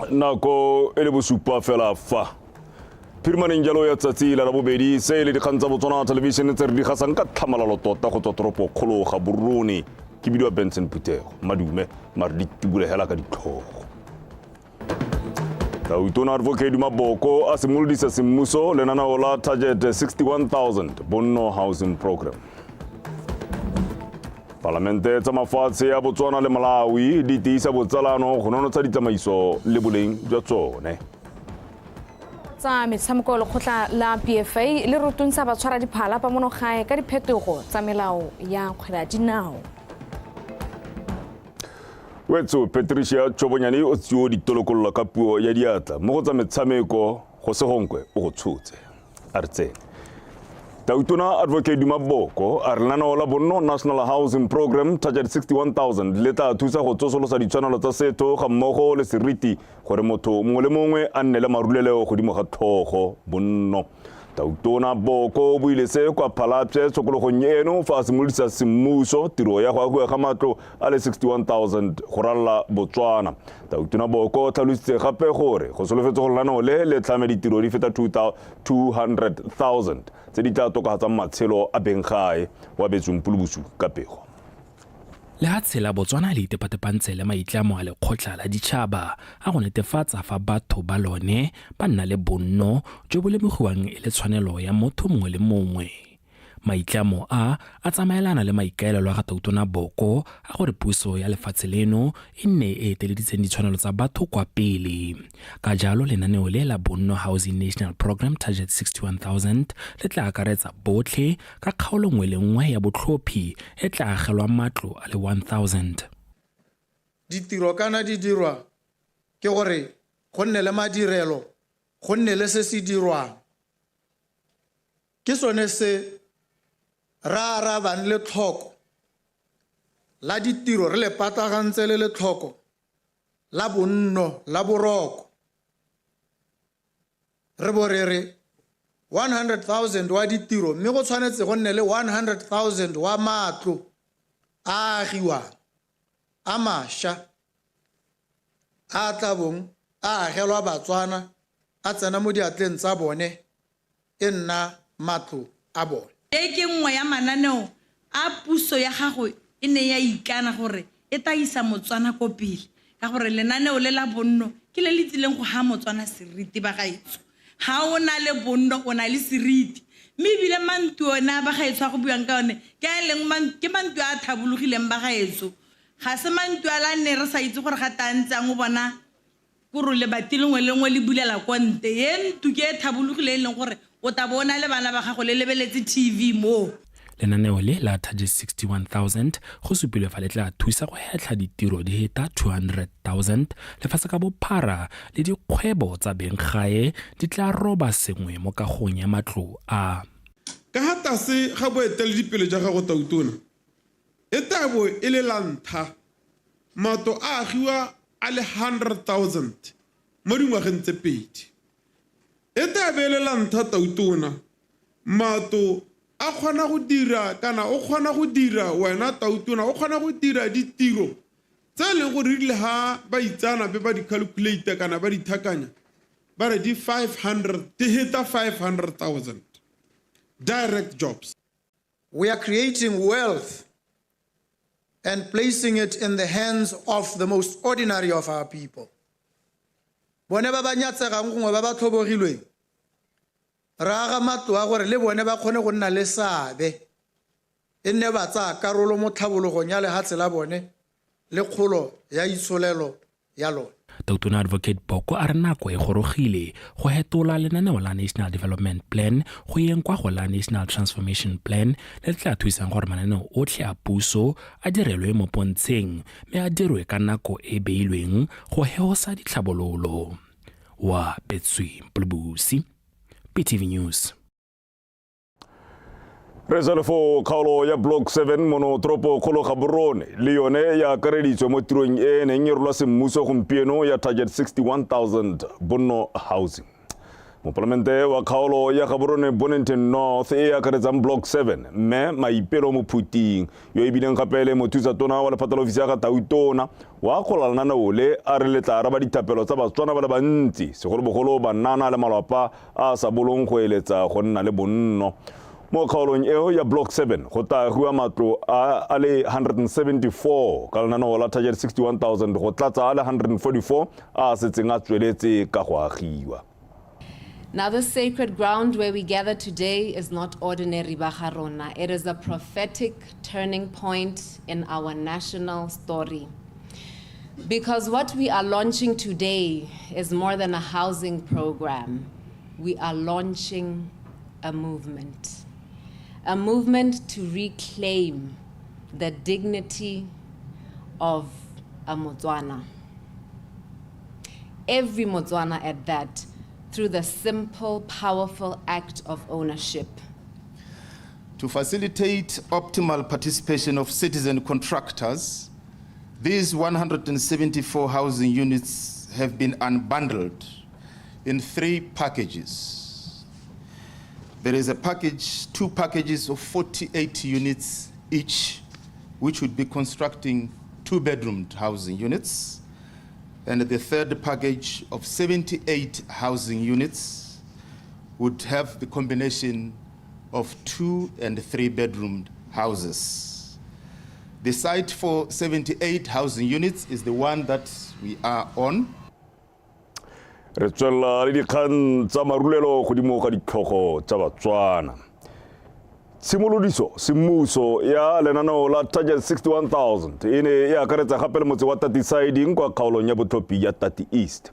Nako e le bosupa fela fa phirimaneng jalo ya tsatsi la labobedi. Se e le dikgang tsa Botswana Television tse re di gasang ka tlhamalalo tota go tswa toropo kgolo ga Borone. Ke bidiwa Benson Phuthego. Madume mare di tibulegela ka ditlhogo. Tautona Advocate Maboko a simolodisa semmuso lenaneo la Target 61,000 Bonno Housing Program. Palamente tsa mafatshe a Botswana le Malawi di tiisa botsalano go nonotsha ditsamaiso le boleng jwa tsone. Tsa metshameko, lekgotla la PFA le rutuntsha batshwara diphala ba mono gae ka diphetogo tsa melao ya kgwele ya dinao. Wetso Patricia Chobonyane o tsio ditolokolola ka puo ya diatla mo go tsa metshameko go se gonkwe o go tshotse. A re tsene. Tautona Advocate Duma Boko a re lenaneo la Bonno National Housing Program Target 61,000 le tla thusa go tsosolosa ditshwanelo tsa setho ga mmogo le seriti gore motho mongwe le mongwe a nne le marulelo godimo ga tlhogo bonno. Tautona Boko o buile se kwa Phalapye tshokologong eno fa a simolodisa semmuso tiro ya go agiwa ga matlo a le 61,000 go ralala Botswana. Tautona Boko o tlhalositse gape gore go solofetse go lenaneo le le tlhame ditiro di feta 200,000 tse di tla tokafatsang matshelo a beng gae. Wa betsweng Pulubusu ka pego. Lehatshe la Botswana le itepatepantse le maitlamo a lekgotla la ditšhaba a go netefatsa fa batho ba lone ba nna le bonno jo bo lemogiwang e le tshwanelo ya motho mongwe le mongwe. Maitlamo a, a tsamaelana le maikaelelo a ga Tautona Boko a gore puso ya lefatshe leno e nne e eteleditseng ditshwanelo tsa batho kwa pele. Ka jalo lenaneo le la Bonno Housing National Programme Target 61,000 le tla akaretsa botlhe ka kgaolo nngwe le nngwe ya botlhophi e tla agelwa matlo a le 1000. Ditiro kana di dirwa ke gore go nne le madirelo, go nne le se se dirwang. Ke sone se re arabang letlhoko la ditiro re le patagantse le letlhoko la bonno la boroko. Re bo re re 100,000 wa ditiro mme go tshwanetse go nne le 100,000 wa matlo a agiwang a masha a tla bong a agelwa Batswana a tsena mo diatleng tsa bone e nna matlo a bone. E ke nngwe ya mananeo a puso ya gago e neng ya ikana gore e tla isa Motswana ko pele ka gore lenaneo le la bonno ke le le tsileng go ha Motswana seriti. Bagaetsho, ga o na le bonno o na le seriti, mme ebile mantu one a bagaetsho a go buang ka one ke a leng ke mantu a a thabologileng. Bagaetsho, ga se mantu a la nne re sa itse gore ga ta ntsang o bona kore lebati lengwe le lengwe le bulela ko nte. E ntu ke e thabologile e leng gore o tla bo o na le bana ba gago le lebeletse TV moo. Lenaneo le la Target 61,000 go supilwe fa le tla thusa go hetlha ditiro di heta 200,000 lefatshe ka bophara le dikgwebo tsa beng gae di tla roba sengwe mo kagong ya matlo a. Ka ha tase ga boeteledipele jwa gago Tautona, e tla bo e le la ntha matlo a agiwa a le 100,000 mo dingwageng tse pedi. E tla be e le la ntha Tautona matlo a kgona go dira kana o kgona go dira wena Tautona o kgona go dira ditiro tse e leng gore rile ha ba itsanape ba di calculate kana ba di thakanya ba re di 500 di heta 500,000 direct jobs. We are creating wealth and placing it in the hands of the most ordinary of our people. Bone ba ba nyatsegang gongwe ba ba tlhobogilweng, re aga matlo a gore le bone ba kgone go nna le seabe, e nne ba tsaya karolo mo tlhabologong ya lehatshe la bone le kgolo ya itsholelo ya lone. Tautona Advocate Boko a re nako e gorogile go hetola lenaneo la National Development Plan go yeng kwa go la National Transformation Plan le le tla thusang gore mananeo otlhe a puso a direlwe mo pontsheng mme a dirwe ka nako e beilweng go heosa ditlhabololo. Wa Betswi Mpulubusi, BTV News. Re sa le foo, kgaolo ya Block 7 mono toropo kgolo Gaborone le yone ya akareditswe mo tirong e e neng e rolwa semmuso gompieno ya Target 61,000 Bonno Housing. Mopalamente wa kgaolo ya Gaborone Bonnington North e akaretsang Block 7, mme Maipelo Mophuting, yo e bileng gape le mothusa tona wa lephata la ofisi ya ga Tautona, wa kgola lenaneo le a re le tla araba dithapelo tsa Batswana ba le bantsi, segolobogolo banana le malapa a a sa bolong go eletsa go nna le bonno. Mo kgaolong eo ya Block 7 go tla agiwa matlo a a le 174 ka lenaneo la Target 61,000 go tlatsa a le 144 a a setseng a tsweletse ka go agiwa. Now, this sacred ground where we gather today is not ordinary, Bagarona. It is a prophetic turning point in our national story. Because what we are launching today is more than a housing program. We are launching a movement. A movement to reclaim the dignity of a Motswana. Every Motswana at that, through the simple, powerful act of ownership. To facilitate optimal participation of citizen contractors, these 174 housing units have been unbundled in 3 packages. There is a package, 2 packages of 48 units each, which would be constructing 2-bedroom housing units, and the third package of 78 housing units would have the combination of 2 and 3-bedroom houses. The site for 78 housing units is the one that we are on. Re tswelela le dikgang tsa marulelo godimo ga ditlhogo tsa Batswana. Tshimolodiso semmuso ya lenaneo la Target 61,000 e ne e akaretsa gape le motse wa Tati Siding kwa kgaolong ya botlhophi ya Tati East.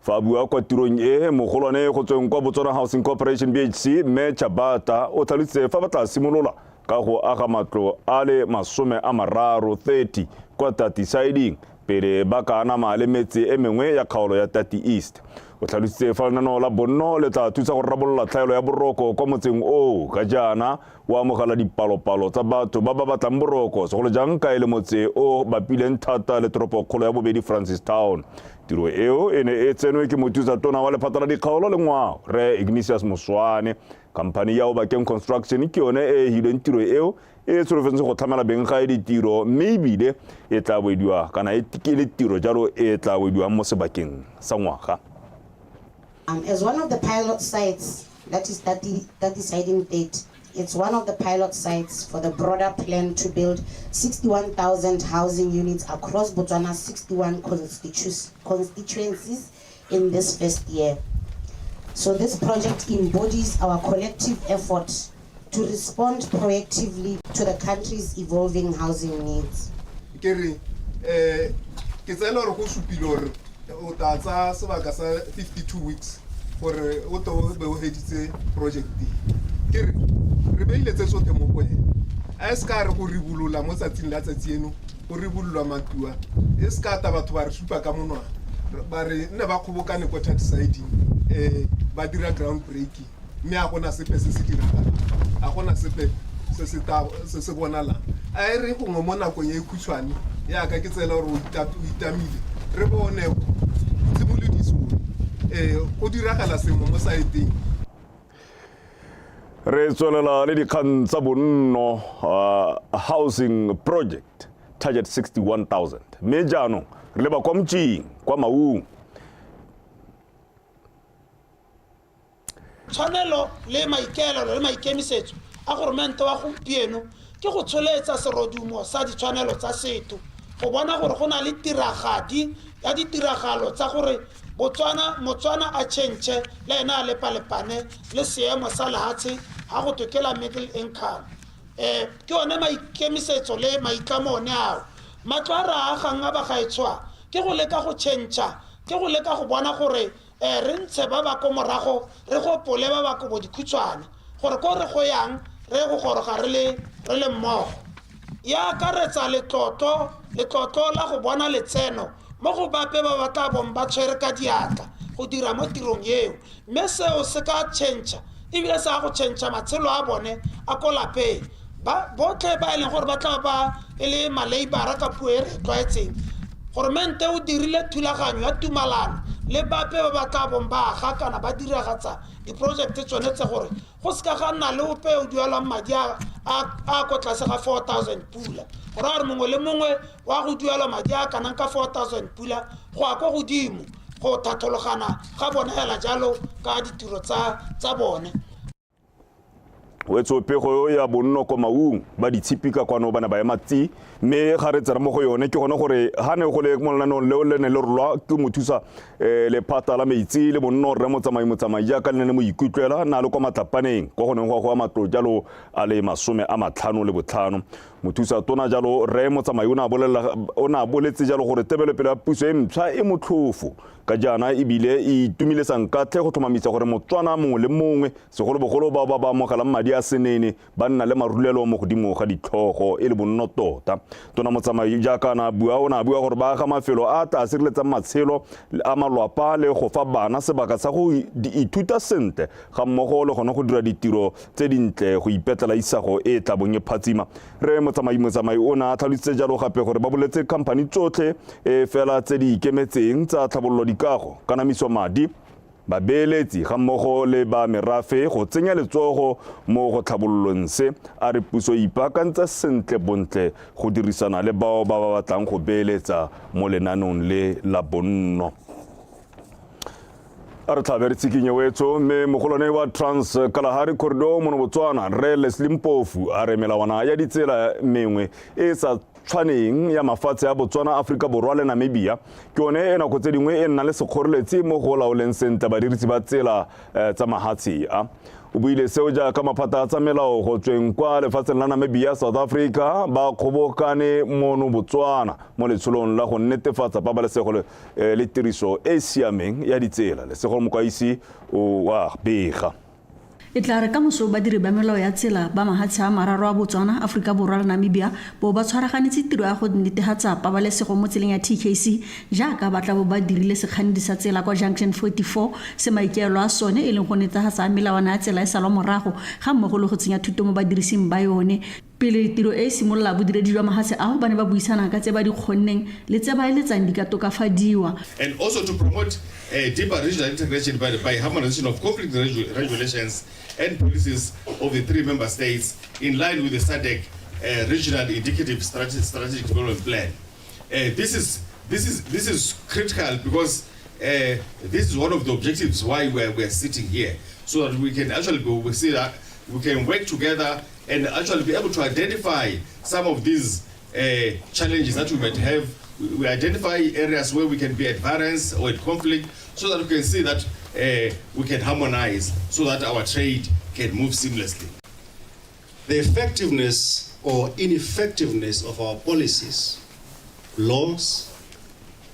Fa a bua kwa tirong e, mogolwane go tsweng kwa Botswana Housing Corporation BHC, mme Chabata o tlhalositse fa ba tla simolola ka go aga matlo a le 30 30 kwa Tati Siding pele ba ka anama le metse e mengwe ya kgaolo ya Tati East. O tlhalositse fa lenaneo la bonno le tla thusa go rarabolola tlhaelo ya boroko kwa motseng oo ka jaana o amogela dipalopalo tsa batho ba ba batlang boroko, segolo jang ka e le motse o bapileng thata le toropokgolo ya bobedi Francistown. Tiro eo e ne e tsenwe ke mothusa tona wa lephata la dikgaolo le ngwao, Rre Ignatius Moswane. Khamphani ya Obakeng Construction ke yone e e hilweng tiro eo e tsholofetseng go tlhamela beng gae ditiro, mme ebile e tla wediwa kana e ke le tiro jalo e tla wediwang mo sebakeng sa ngwaga. As one of the pilot sites, that is Tati Siding 8, it's one of the pilot sites for the broader plan to build 61,000 housing units across Botswana's 61 constituencies in this first year. So this project embodies our collective effort to respond proactively to the country's evolving housing needs. Ke re, ke tseela gore go supile gore o tla tsaya sebaka sa 52 weeks gore o tle o be o heditse project e. Ke re, re beile tse tsotlhe mo go ena. A e se ka re go ribolola mo tsatsing la tsatsi eno, go ribololwa matlua. E se ka ta batho ba re supa ka monwana, ba re nne ba kgobokane ko Tati Siding, ba dira ground breaking, mme a gona sepe se se diragalang, a gona sepe se se ta, se se bonalang. A e re gongwe mo nakong e khutshwane, yaka ke tsela gore o itamile, re bone tshimolodiso, go diragala sengwe mo saeteng. Re tswelela le dikgang tsa bonno, housing project Target 61,000. Mme jaanong re leba kwa Motjing, kwa Maung. Tshwanelo le maikaelelo le maikemisetso a goromente wa gompieno ke go tsholetsa serodumo sa ditshwanelo tsa setho, go bona gore go na le tiragadi ya ditiragalo tsa gore Motswana a tšhentšhe le ena a lepalepane le seemo sa lehatshe ha go thwe ke la middle income. Ke one maikemisetso le maitlamo one ao. Matlo a re a agang a bagaetshwa ke go leka go tšhentšha, ke go leka go bona gore re ntshe ba ba ko morago, re gopole ba ba kobo dikhutshwane gore ko re go yang re go goroga re le mmogo. Ya akaretsa letlotlo la go bona letseno mo go bape ba ba tla bong ba tshwere ka diatla go dira mo tirong eo, mme seo se ka tšhentšha ebile se ya go tšhentšha matshelo a bone a ko lapeng. Ba botlhe ba e leng gore ba tla ba e le malabora ka puo e re e tlwaetseng. Goromente o dirile thulaganyo ya tumalano le bape ba ba tla bong ba aga kana ba diragatsa diprojekte tsone tse gore go seka ga nna le ope o duelang madi a a ko tlase ga 4000 pula go raya gore mongwe le mongwe wa go duela madi a kanang ka 4000 pula go ya ko godimo go thathologana ga bone hela jalo ka ditiro tsa bone. Wetso pego ya bonno ko Maung ba ditshipi ka kwano ba ne ba ema tsi, mme ga re tsena mo go yone ke gone gore ga ne go le mo lenaneong leo le ne le rolwa ke mothusa lephata la metsi le bonno rre Motsamai Motsamai jaaka le ne le mo ikutlwela na le kwa Matlapaneng kwa go neng go agiwa matlo jalo a le 55. Mothusa tona jalo rre Motsamai o ne a boletse jalo gore tebelopele ya puso e mpšha e motlhofo ka jaana ebile e itumile sankatlhe go tlhomamisa gore Motswana mongwe le mongwe segolobogolo bao ba ba amogelang madi a senene ba nna le marulelo mo godimo ga ditlhogo e le bonno tota. Tona Motsamai jaaka a bua o ne a bua gore ba aga mafelo a tla sireletsang matshelo a malwapa le go fa bana sebaka sa go ithuta sentle ga mmogo le gone go dira ditiro tse dintle go ipetlela isago e tla bong e phatsima. Re Motsamai Motsamai o ne a tlhalositse jalo gape gore ba boletse company tsotlhe e fela tse di ikemetseng tsa tlhabololo dikago, kanamiso madi, babeeletsi ga mmogo le ba merafe go tsenya letsogo mo go tlhabololong se. A re puso e ipaakantse sentle bontle go dirisana le bao ba ba batlang go beeletsa mo lenaneong le la bonno. A re tlhabe re tshikinye wetso, mme mogolwane wa Trans Kalahari Corridor mono Botswana Rre Leslie Mpofu a re melawana ya ditsela mengwe e sa tshwaneng ya mafatshe a Botswana, Afrika Borwa le Namibia ke yone e nako tse dingwe e nna le sekgoreletsi mo go laoleng sentle badirisi ba tsela tsa mahatshe a. O buile seo jaaka maphata a tsa melao go tsweng kwa lefatsheng la Namibia, South Africa ba kgobokane mono Botswana mo letsholong la go netefatsa pabalesego le tiriso e siameng ya ditsela. Lesego Mokwaisi o wa bega. E tla re ka moso badiri ba melao ya tsela ba mahatshe a mararo a Botswana, Afrika Borwa le Namibia bo ba tshwaraganetse tiro ya go netefatsa pabalesego mo tseleng ya TKC jaaka ba tla bo ba dirile sekgannedi sa tsela kwa Junction 44 se maikaelelo a sone e leng go netefatsa melawana ya tsela e salwa morago ga mmogo le go tsenya thuto mo badirising ba yone. Pele tiro e simolola bodiredi jwa mahatshe ao ba ne ba buisana ka tse ba di kgonneng le tse ba eletsang di ka tokafadiwa. And also to promote a deeper regional integration by harmonization of conflict regulations and policies of the three member states in line with the SADC Regional Indicative Strategic Development Plan. This is critical because this is one of the objectives why we are sitting here, so that we can actually go, we see that we can work together and actually be able to identify some of these challenges that we might have. We identify areas where we can be at variance or at conflict, so that we can see that we can harmonize so that our trade can move seamlessly. The effectiveness or ineffectiveness of our policies, laws,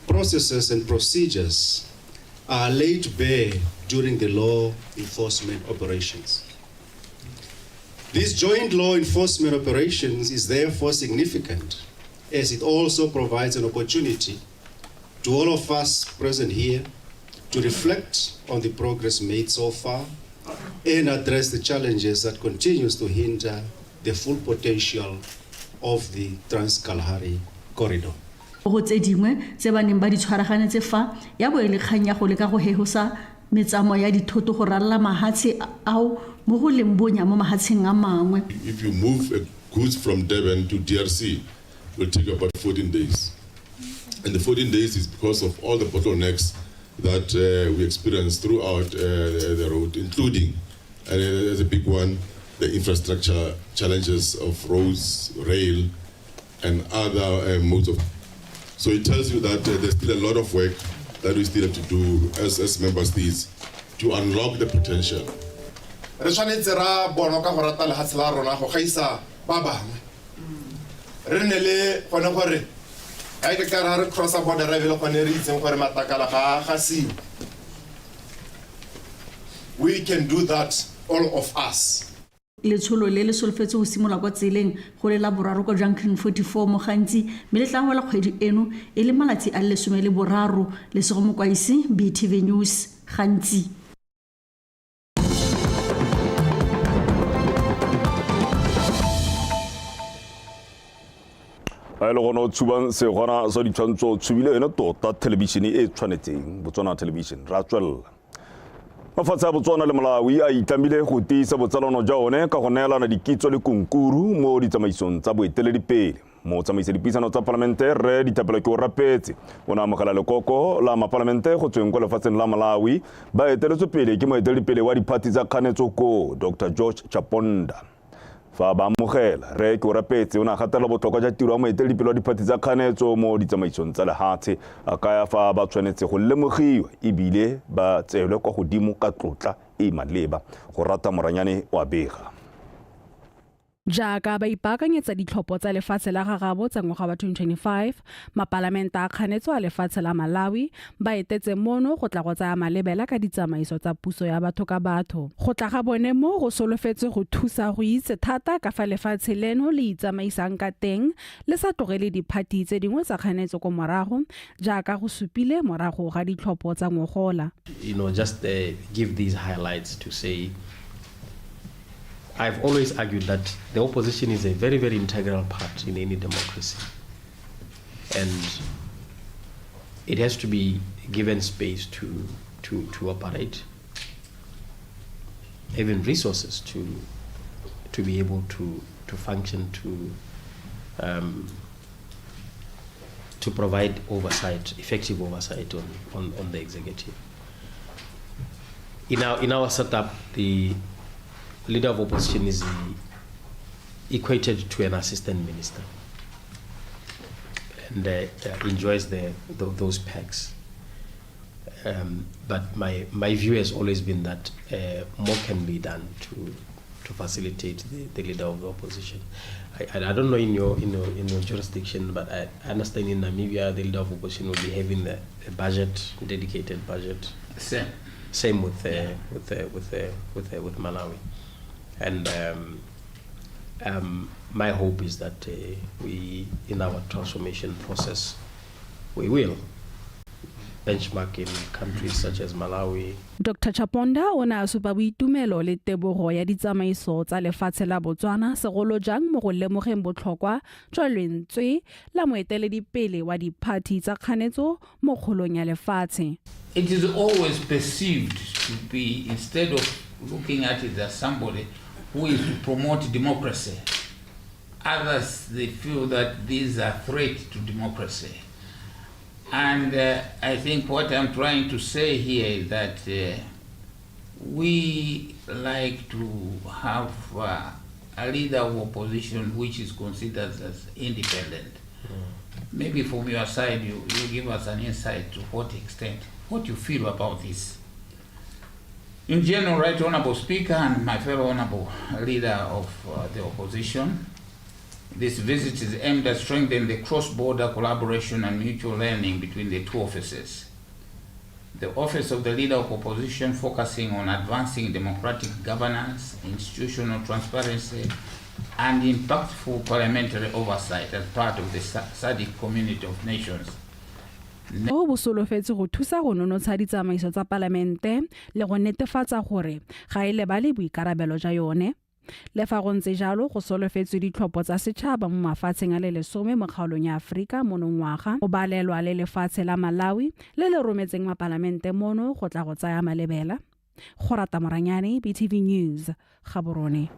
processes and procedures are laid bare during the law enforcement operations. This joint law enforcement operations is therefore significant, as it also provides an opportunity to all of us present here to reflect on the progress made so far and address the challenges that continues to hinder the full potential of the Trans-Kalahari Corridor. Go tse dingwe tse ba neng ba di tshwaraganetse fa ya bo e le kgang ya go leka go hehosa metsamao ya dithoto go ralala mahatshe ao mo go leng bonya mo mahatsheng a mangwe. If you move goods from Durban to DRC, it will take about 14 days. And the 14 days is because of all the bottlenecks that we experience throughout the road, including, and there's a big one, the infrastructure challenges of roads, rail, and other modes of. So it tells you that there's still a lot of work that we still have to do as member states to unlock the potential. Re tshwanetse ra bona ka go rata lehatshe la rona go gaisa ba bangwe. Re nne le gone gore ga ke ka ra re cross border re be le gone re itseng gore matakala ga a gasiwe. We can do that, all of us. Letsholo le le solofetse go simolola kwa tseleng go le la boraro kwa Junction 44 mo Gantsi, mme le tla wela kgwedi eno e le malatsi a le 13. Lesego Mokwaisi, BTV News, Gantsi. A e le gone o tshubang segwana sa ditshwantsho tshubile yone tota thelebišene e e tshwanetseng Botswana Television ra tswelela. Mafatshe a Botswana le Malawi a itlamile go tiisa botsalano jwa one ka go neelana dikitso le kunkuru mo ditsamaisong tsa boeteledipele. Motsamaisa dipuisano tsa palamente Rre Dithapelo Keorapetse o ne a amogela lekoko la mapalamente go tsweng kwa lefatsheng la Malawi ba eteletswe pele ke moeteledipele wa diphathi tsa kganetso koo Dr George Chaponda. Fa ba amogela, Rre Keorapetse o ne a gatelela botlhokwa jwa tiro ya moeteledipele wa diphathi tsa kganetso mo ditsamaisong tsa lehatshe, a kaya fa ba tshwanetse go lemogiwa ebile ba tseelwe kwa godimo ka tlotla e e maleba. Go rata Moranyane o a bega. Jaaka ba ipaakanyetsa ditlhopho tsa lefatshe la gagabo tsa ngwaga wa 2025, mapalamente a kganetso a lefatshe la Malawi ba etetse mono go tla go tsaya malebela ka ditsamaiso tsa puso ya batho ka batho. Go tla ga bone mo go solofetswe go thusa go itse thata ka fa lefatshe leno le itsamaisang ka teng le sa tlogele diphathi tse dingwe tsa kganetso ko morago jaaka go supile morago ga ditlhopho tsa ngogola. You know, just give these highlights to say I've always argued that the opposition is a very, very integral part in any democracy. And it has to be given space to, to, to operate, even resources to, to be able to, to function, to, um, to provide oversight, effective oversight on, on, on the executive. In our, in our setup, the leader of opposition is equated to an assistant minister and uh, uh, enjoys the, the, those perks. Um, but my, my view has always been that uh, more can be done to, to facilitate the, the leader of the opposition. I, I, I don't know in your, in your, in your jurisdiction, but I, I understand in Namibia the leader of opposition will be having the, a budget, dedicated budget. Same. Same with uh, yeah. with uh, with uh, with uh, with Malawi, and um, um, my hope is that uh, we, in our transformation process, we will benchmark in countries such as Malawi. Dr Chaponda o ne a supa boitumelo le tebogo ya ditsamaiso tsa lefatshe la Botswana segolo jang mo go lemogeng botlhokwa jwa lentswe la moeteledipele wa diphathi tsa kganetso mo kgolong ya lefatshe. It is always perceived to be, instead of looking at it as somebody who is to promote democracy, others they feel that these are threat to democracy. And uh, I think what I'm trying to say here is that uh, we like to have uh, a leader of opposition which is considered as independent. Mm. Maybe from your side, you, you give us an insight to what extent, what you feel about this. In general, Right Honorable Speaker and my fellow Honorable Leader of uh, the Opposition, this visit is aimed at strengthening the cross-border collaboration and mutual learning between the two offices. The Office of the Leader of Opposition focusing on advancing democratic governance, institutional transparency, and impactful parliamentary oversight as part of the SADC community of nations. Bo bo solofetse go thusa go nonotsha ditsamaiso tsa palamente le go netefatsa gore ga e lebale boikarabelo jwa yone. Le fa go ntse jalo, go solofetswe ditlhopho tsa setšhaba mo mafatsheng a le lesome mo kgaolong ya Aforika monongwaga, go balelwa le lefatshe la Malawi le le rometseng mapalamente mono go tla go tsaya malebela. Gorata Moranyane, BTV News, Gaborone.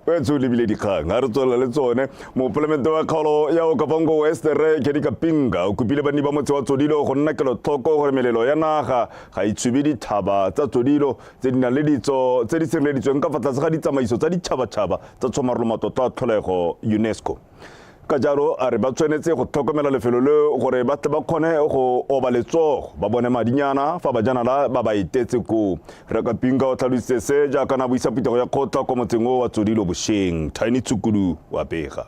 Wetso lebile dikgang a re tswelela le tsone. Mopalamente wa kgaolo ya Okavango West Rre Kenny Kapinga o kopile banni ba motse wa Tsodilo go nna kelotlhoko gore melelo ya naga ga e tshube dithaba tsa Tsodilo tse di nang le ditso tse di sireleditsweng ka fa tlase ga ditsamaiso tsa ditšhabatšhaba tsa tshomarelo matlotlo a tlholego UNESCO. Ka jalo a re ba tshwanetse go tlhokomela lefelo leo gore ba tle ba kgone go oba letsogo ba bone madinyana fa bajanala ba ba etetse koo. Rre Kapinga o tlhalositse se jaaka na buisa phuthego ya kgotla kwa motseng o wa Tsodilo bosheng. Tiny Tshukudu wa bega.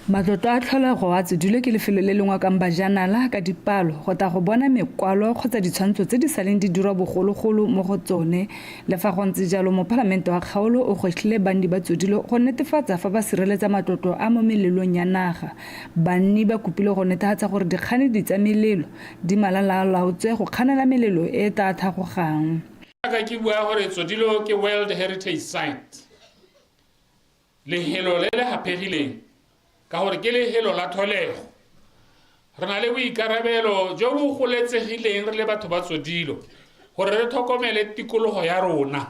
Matlotlo a tlholego a Tsodilo ke lefelo le le ngokang bajanala ka dipalo go tla go bona mekwalo kgotsa ditshwantsho tse di saleng di dirwa bogologolo mo go tsone. Le fa go ntse jalo, mopalamente wa kgaolo o gwetlhile banni ba Tsodilo go netefatsa fa ba sireletsa matlotlo a mo melelong ya naga. Banni ba kopile go netefatsa gore dikganedi tsa melelo di malalaalaotswe go kganela melelo e e tlaa thagogang. Jaaka ke bua gore Tsodilo ke World Heritage Site, lehelo le le haphegileng Ka gore ke lefelo la tlholego. Re na le boikarabelo jo bo goletsegileng re le batho ba Tsodilo gore re tlhokomele tikologo ya rona.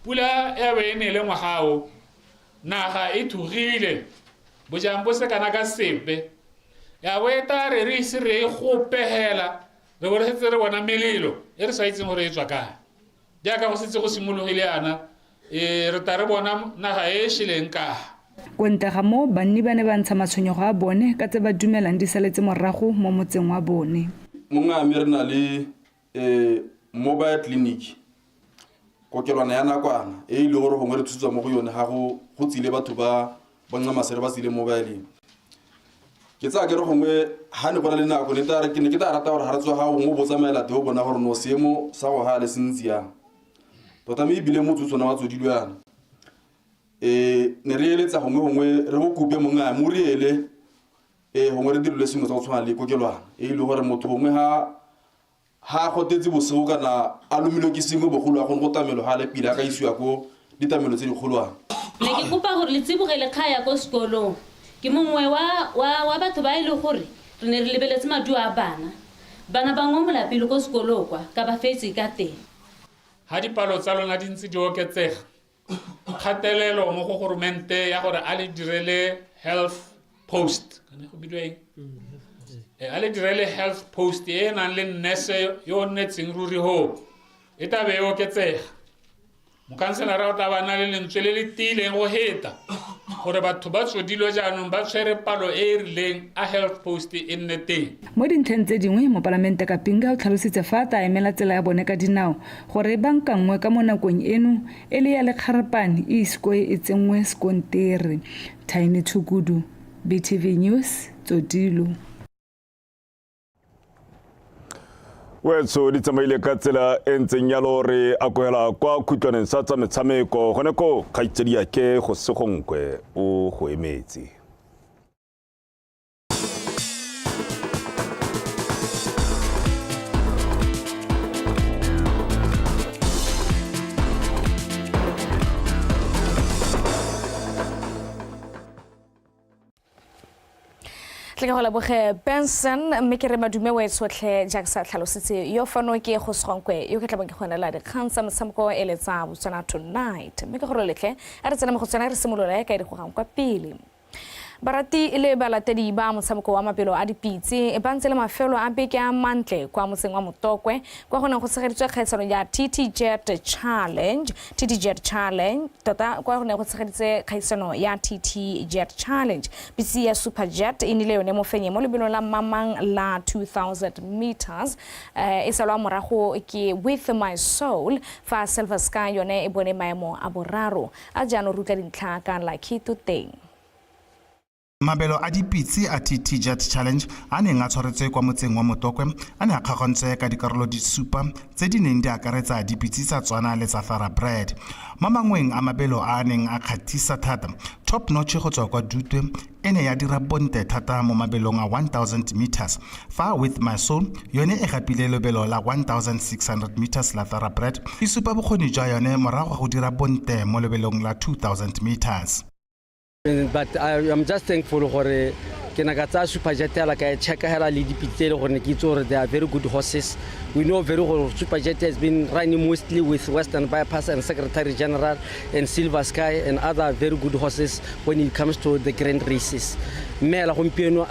Pula ya be e nele ngwaga o, naga e thugile, bojang bo se kana ka sepe. Ya bo e tla re re ise re e gope hela, re bo re setse re bona melelo e re sa itseng gore e tswa kae. Jaaka go setse go simologile yana, re tla re bona naga e e šeleng kaha. Ko ntle ga moo, banni ba ne ba ntsha matshwenyego a bone ka tse ba dumelang di saletse morago mo motseng wa bone. Mo Ngami re na le mobile clinic, kokelwana ya nakwana e e leng gore gongwe re thusetswa mo go yone ga go tsile batho ba Ncamasere ba tsile mobileng. Ke tsaya ke re gongwe ga ne go na le nako ne ke ne ke tla rata gore ga re tswa ga gongwe o bo tsamaela teng o bona gore no seemo sa go ga le se ntsi yang. Tota mme ebile motse o tshwana wa Tsodilo yana. Ne re eletsa gongwe gongwe re go kope mongwe mo re ele, gongwe re dirile sengwe sa go tshwana le kokelwana e le gore motho gongwe ha a gotetse bosigo kana a lomilwe ke sengwe bogolo a kgone go tamelwa ga le pila a ka isiwa ko ditamelo tse dikgolwane. Ne ke kopa gore le tsibogele kgang ya ko sekolong. Ke mongwe wa batho ba e le gore re ne re lebeletse maduo a bana. Bana ba ngomola pele ko sekolong kwa ka ba fetse ka teng. Ha dipalo tsa lona di ntse di oketsega, kgatelelo mo go goromente ya gore a le direle health post. Kana go bidiwa eng? A le direle health post e e nang le nurse yo o nnetseng ruri ho, e tla be e oketsega. Mokhanselara o tla ba na le lentswe le le tiileng go heta gore batho ba Tsodilo jaanong ba tshwere palo e e rileng a health post e nne teng. Mo dintlheng tse dingwe, mopalamente Kapinga o tlhalositse fa a tla emela tsela ya bone ka dinao gore e bankanngwe ka mo nakong eno e le ya lekgarapane e ise ko e tsenngwe sekontere. Tiny Thukudu, BTV News, Tsodilo. Wetso di tsamaile ka tsela e ntseng jalo re akohela kwa khutlwaneng sa tsa metshameko gone ko kgaitsedi yake go segonkwe o go emetse. Tle ke go leboge Benson, mme ke re madume o e tshotlhe jaaka sa tlhalositse yo fano ke go segonkwe yo ke tlabong ke go neela dikgang tsa motshameko e le tsa Botswana Tonight, mme ke gore letlhe a re tsene mo go tsena re simolole ka e di gogang kwa pele. Barati le balatedi ba motshameko wa mabelo a dipitse ba ntse le mafelo a beke a mantle kwa motseng wa Motokwe kwa go neng go tshegeditswe kgaisano ya TT Jet Challenge. TT Jet Challenge tota kwa go neng go tshegeditse kgaisano ya TT Jet Challenge. Pitse ya Super Jet e nile yone mofenye mo lebelong la mamang la 2000 meters, e salwa morago ke With My Soul, fa Silver Sky yone e bone maemo a boraro. A jaanong re utlwa dintlha ka Lucky Toteng. Mabelo a dipitse a TT Jet Challenge a neng a tshwaretswe kwa motseng wa Motokwe a ne a kgaogantswe ka dikarolo di supa tse di neng di akaretsa dipitse tsa Tswana le tsa Thoroughbred. Mo mangweng a mabelo a a neng a kgathisa thata, Top Notch go tswa kwa Dutwe e ne ya dira bontle thata mo mabelong a 1000 meters, fa With My Soul yone e gapile lobelo la 1600 meters la Thoroughbred, e supa bokgoni jwa yone morago ga go dira bontle mo lobelong la 2000 meters. But I am just thankful gore ke ne ka tsaya Super Jet hela ka e checka hela le dipitse tse e le gore ne ke itse gore they are very good horses. We know very well Super Jet has been running mostly with Western Bypass and Secretary General and Silver Sky and other very good horses when it comes to the grand races. Mme hela gompieno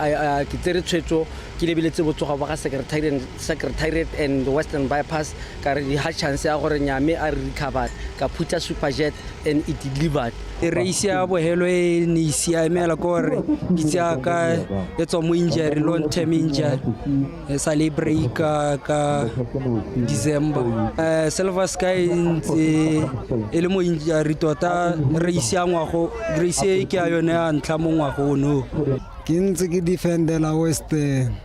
ke tsere tshwetso ke lebeletse botsogo ba ga Secretariat and Western Bypass, ka re di ha chance ya gore nyame a re recover, ka phutha Super Jet and it delivered. Race ya bohelo e ne e siame hela ke gore pitse ya ka e tswa mo injury, long term injury, e sa le break ka December. Silver Sky e ntse e le mo injury tota, race ya ngwago, race e ke ya yone ya ntlha mo ngwago ono. Ke ntse ke defendela Western,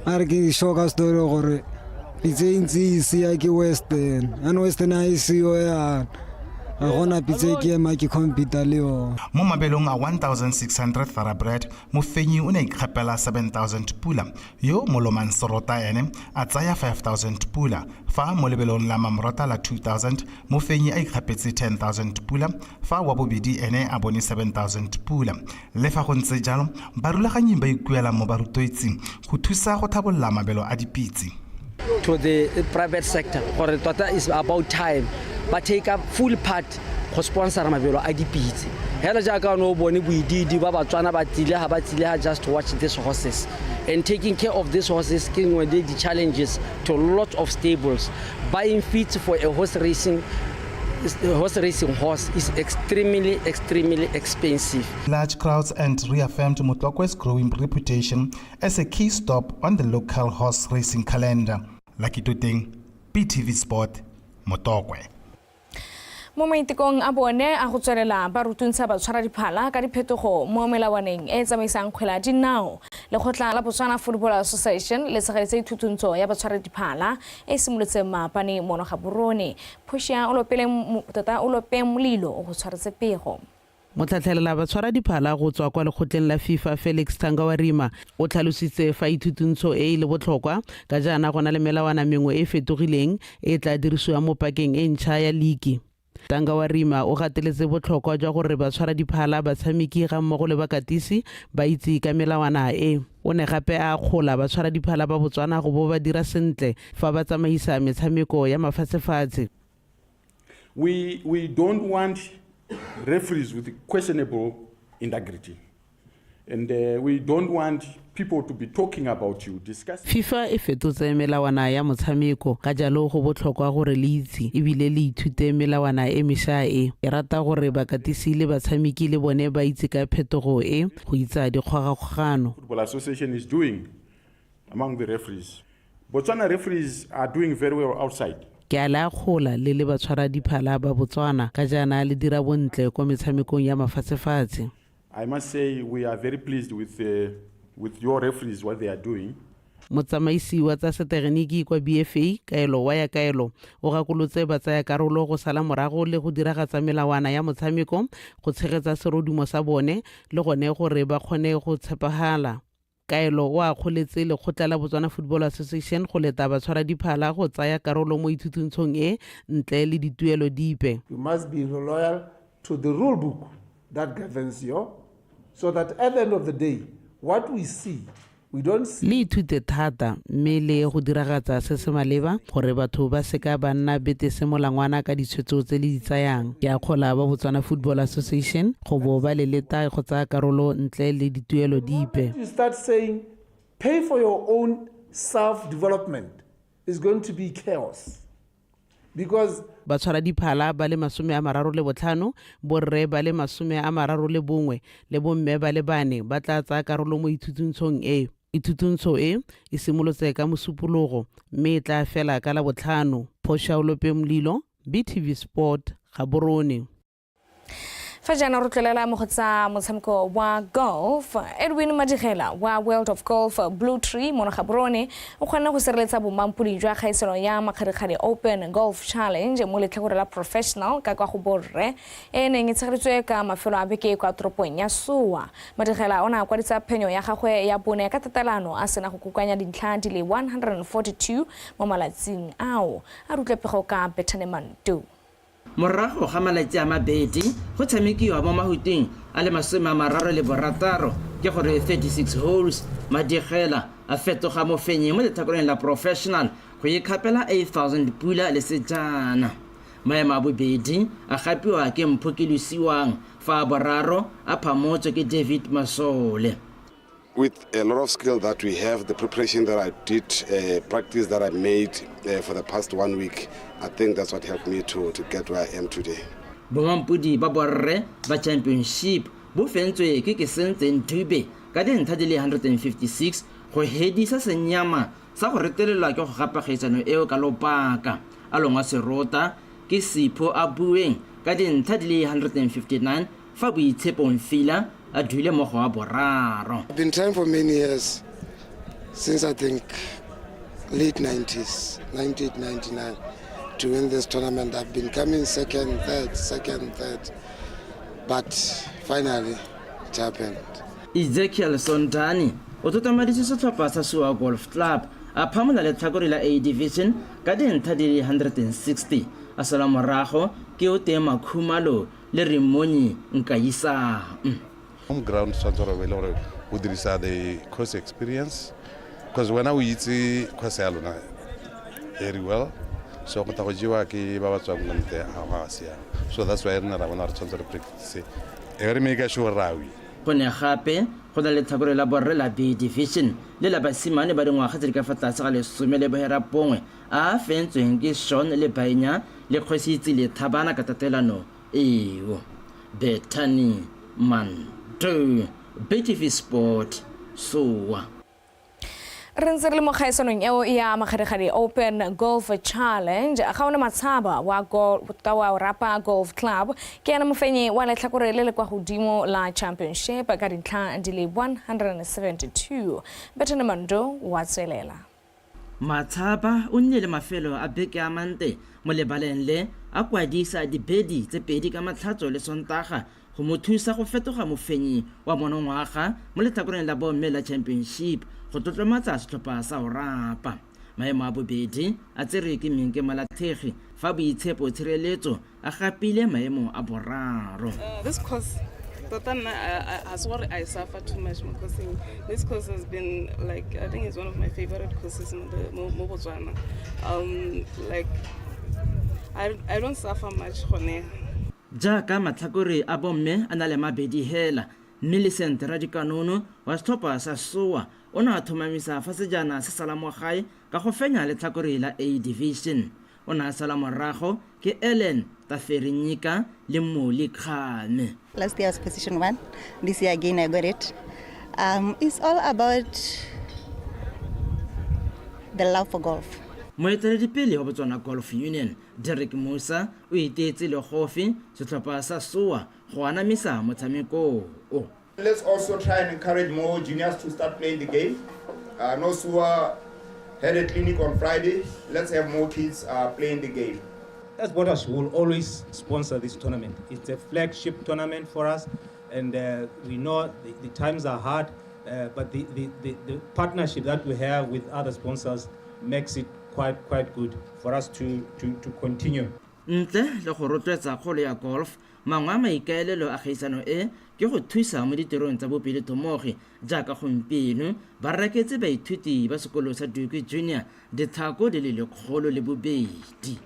a re ke shoka story gore pitse e ntse e sia ke Western, and Western ha e siyo yana. Ga gona pitse e ke ema ke compete le yone. Mo mabelong a 1600 thoroughbred, mofenyi o ne a ikgapela 7000 pula, yo molomang serota ene a tsaya 5000 pula, fa mo lebelong la mamorota la 2000 mofenyi a ikgapetse 10000 pula, fa wa bobedi ene a bone 7000 pula. Le fa go ntse jalo, barulaganyi ba ikuela mo barutwetsing go thusa go tlhabolola mabelo a dipitse. To the private sector gore tota is about time ba take up full part go sponsora mabelo a dipitse hela jaaka o ne o bone boididi ba Batswana ba tsile ga ba tsile ga just to watch these horses, and taking care of these horses ke nngwe le di-challenges to lot of stables. Buying feeds for a horse racing horse is extremely, extremely expensive. Large crowds and reaffirmed Motlokwe's growing reputation as a key stop on the local horse racing calendar. Lucky Toteng, BTV Sport, Motokwe. Mo maitekong a bone a go tswelela ba rutuntsha batshwara diphala ka diphetogo mo melawaneng e e tsamaisang kgwele ya dinao, lekgotla la Botswana Football Association le tshegeditse ithutuntsho ya batshwara diphala e e simolotseng maapane mono Gaborone. Phošia tota o lopeng molilo o go tshwaretse pego. Motlhatlhelela batshwara diphala go tswa kwa lekgotleng la FIFA, Felix Tangawarima, o tlhalositse fa ithutuntsho e e le botlhokwa ka jaana go na le melawana mengwe e e fetogileng e e tla dirisiwang mo pakeng e ntšha ya liki. Tangawarima o gateletse botlhokwa jwa gore batshwara diphala, batshameki ga mmogo le bakatisi ba itse ka melawana e. O ne gape a akgola batshwara diphala ba Botswana go bo ba dira sentle fa ba tsamaisa metshameko ya mafatshefatshe. We don't want referees with questionable integrity. And we don't want people to be talking about you, discussing. FIFA e fetotse melawana ya motshameko, ka jalo go botlhokwa gore le itse ebile le ithute melawana e mešwa e. E rata gore bakatisi le batshameki le bone ba itse ka phetogo e go itsa dikgogakgogano. Football Association is doing among the referees. Botswana referees are doing very well outside. Ke a le akgola le le batshwara diphala ba Botswana ka jaana le dira bontle kwa metshamekong ya mafatshefatshe. I must say we are very pleased with your referees, what they are doing. Motsamaisi wa tsa setegeniki kwa BFA, Kaelo wa ya Kaelo, o gakolotse batsaya karolo go sala morago le go diragatsa melawana ya motshameko go tshegetsa serodumo sa bone le gone gore ba kgone go tshepagala. Kaelo o akgoletse lekgotla la Botswana Football Association go leta batshwara diphala go tsaya karolo mo ithutuntshong e ntle le dituelo dipe. You must be loyal to the rule book that governs you, so that at the end of the day, what we see, we don't see. Le ithute thata mme le go diragatsa se se maleba gore batho ba seka ba nna bete se molangwana ka ditshwetso tse le di tsayang. Ke akgola ba Botswana Football Association go bo ba le leta go tsaya karolo ntle le dituelo dipe. You start saying, pay for your own self-development, is going to be chaos. Because Batshwara diphala ba le 35, borre ba le 31 le bomme ba le 4 ba tla tsaya karolo mo ithutuntshong e. Ithutuntsho e e simolotse ka Mosupologo mme e tla fela ka Labotlhano. Phoša Olope Molilo, BTV Sport, Gaborone. Fa jaana re tlolela mo go tsa motshameko wa golf, Edwin Madigela wa World of Golf Blue Tree mono Gaborone o kgonne go sireletsa bomampodi jwa kgaisano ya Makgadikgadi Open Golf Challenge mo letlhakore la professional ka kwa go borre e neng e tshegeditswe ka mafelo a beke kwa toropong ya Sowa. Madigela o ne a kwadisa phenyo ya gagwe ya bone ka tatelano a sena go kokoanya dintlha di le 142 mo malatsing ao. A rutle pego ka Bethane Mantu. Morago ga malatsi a mabedi go tshamekiwa mo mahuting a le 36, ke gore 36 holes, Madigela a fetoga mofenyi mo letlhakoreng la professional go ikgapela 8000 pula le sejana. Maemo a bobedi a gapiwa ke Mpho Kelosiwang, fa a boraro a phamotswe ke David Masole. With a lot of skill that we have, the preparation that I did, practice that I made for the past one week, I think that's what helped me to get where I am today. Bomampodi ba borre ba championship bo fentswe ke Kesentseng Dube ka dintlha di le 156 go hedisa senyama sa go retelelwa ke go gapa kgaisano eo ka lobaka. A longwa serota ke Sipho a bueng ka dintlha di le 159, fa Boitshepong Fila a dule mo go wa boraro. I've been trying for many years, since I think late 90s, 98, 99. to win this tournament. I've been coming second, third, second, third, but finally it happened. Ezekiel Sondani o totomaditse setlhopha sa Sua Golf Club a phamola letlhakore la A Division ka dintlha di le 160 a sala morago ke o teng Makhumalo le Rimonyi Nkayisang. Home ground tshwanetse gore e le gore o dirisa the course experience because wena o itse course ya lona very well, so go tla go jewa ke ba ba tswang ko ntle ga go a siama. So that's why re ne ra bona re tshwanetse re practice e re make sure ra win. Go ne gape go na le letlhakore la borre la B Division le la basimane ba dingwaga tse di ka fa tlase ga 19 a a fentsweng ke Sean le Bainya le Kgositsi le Thabana ka tatelano eo. Bethany Mandu, BTV Sport, Sowa. Re ntse re le mo kgaisanong eo ya Makgadikgadi Open Golf Challenge. Ga one Matshaba wa wa Rapa Golf Club ke ena mofenyi wa letlhakore le le kwa godimo la championship ka dintlha di le 172. Bethany Mando wa tswelela. Matshaba o nnile le mafelo a beke a mante mo lebaleng le a kwadisa dibedi tse pedi ka Matlhatso le Sontaga go mo thusa go fetoga mofenyi wa monongwaga mo letlhakoreng la bomme la championship go tlotlomatsa setlhopha sa Orapa. Maemo a bobedi a tserwe ke Minke Molathegi fa Boitshepo Tshireletso a gapile maemo a boraro. This course, tota nna ga se gore I suffer too much mo courseng. This course has been like, I think it's one of my favorite courses mo Botswana. Like I don't suffer much gone. Jaaka matlhakore a bomme a na le mabedi hela, Millicent Radikanono wa setlhopha sa Soa o ne a tlhomamisa fa sejana se sala mo gae ka go fenya letlhakore la A Division. O ne a sala morago ke Ellen Taferinyika le Moli Kgame. Last year I was position 1. This year again I got it. It's all about the love for golf. Moeteledipele wa Botswana Golf Union, Derek Musa, o iteetse legofi setlhopha sa Soa go anamisa motshameko o. Let's also try and encourage more juniors to start playing the game. No Sua had a clinic on Friday. Let's have more kids playing the game. As Botas will always sponsor this tournament. It's a flagship tournament for us, and we know the times are hard, but the partnership that we have with other sponsors makes it quite good for us to continue. Ntle le go rotloetsa kgolo ya golf, mangwe a maikaelelo a kgaisano e ke go thusa mo ditirong tsa bopelotomogi jaaka gompieno ba reketse baithuti ba sekolo sa Duke Junior ditlhako di le 102.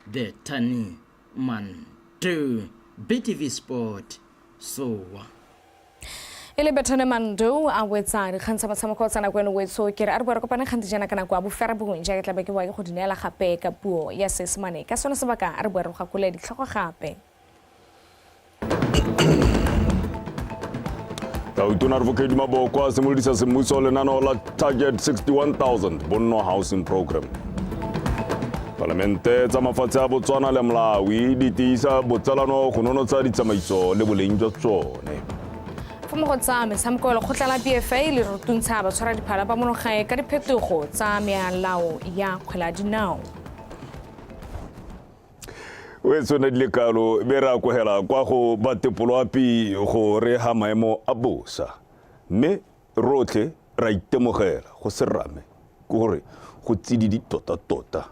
Bethany Mandu, BTV Sport, Soa. E le Bethany Mando a wetsa dikgang tsa motshameko tsa nako eno wetso ke re a re boe re kopane kgante jaana ka nako ya bofera bongwe jaaka tla be ke boa ke go di neela gape ka puo ya Seesemane. Ka sone sebaka a re boe re go gakole ditlhogo gape. Tautona Advocate Maboko a simolodisa semmuso lenaneo la Target 61,000 Bonno Housing Program. Palamente tsa mafatshe a Botswana le Malawi di tiisa botsalano go nonotsha ditsamaiso le boleng jwa tsone. Fa mo go tsa metshameko, lekgotla la BFA le rutuntsha batshwara diphala ba monogae ka diphetogo tsa mealao ya kgwele ya dinao. O e tsone di le kalo be re akogela kwa go ba tepoloapi go re ha maemo a bosa, mme rotlhe ra itemogela go se rame ke gore go tsididi tota-tota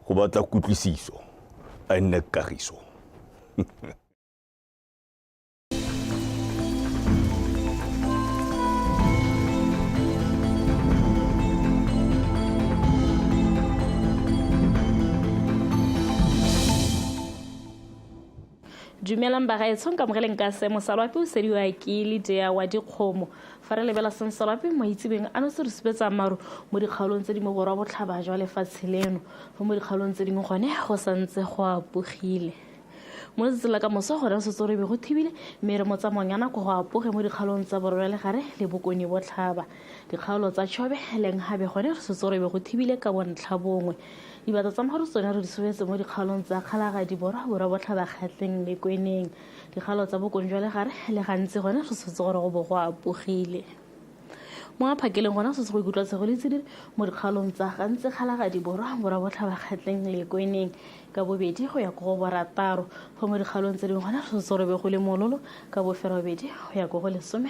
go batla kutlwisiso a nne kagiso. Dumelang bagaetsho, nka amogeleng ka seemo sa loapi o sediwa ke Lidea wa dikgomo. Fa re lebela seng sa loapi maitsebeng a no se re supetsa maru mo dikgaolong tse di mo borwa botlhaba jwa lefatshe leno, fa mo dikgaolong tse dingwe gone go santse go apogile. Mo letsatsing la ka moso gone setse re be go thibile, mme re mo tsamaong ya nako go apoge mo dikgaolong tsa borwa le gare le bokone botlhaba. Dikgaolo tsa Chobe le Nghabe gone re setse re be go thibile ka bontlha bongwe. Dibata tsa mogare tsone re di sobetse mo dikgaolong tsa Kgalagadi Borwa, Borwa Botlhaba, Kgatleng le Kweneng. Dikgaolo tsa bokone jwa legare le gantsi gone re setse gore go bo go apogile. Mo Mo phakeleng gona se se go ikutlwa tshego le tsididi mo dikgaolong tsa Gantsi, Kgalagadi Borwa, Borwa Botlhaba, Kgatleng le Kweneng ka bobedi go ya ko go borataro. Fa mo dikgaolong tse dingwe gona se se robe go le mololo ka boferobedi go ya ko go 12.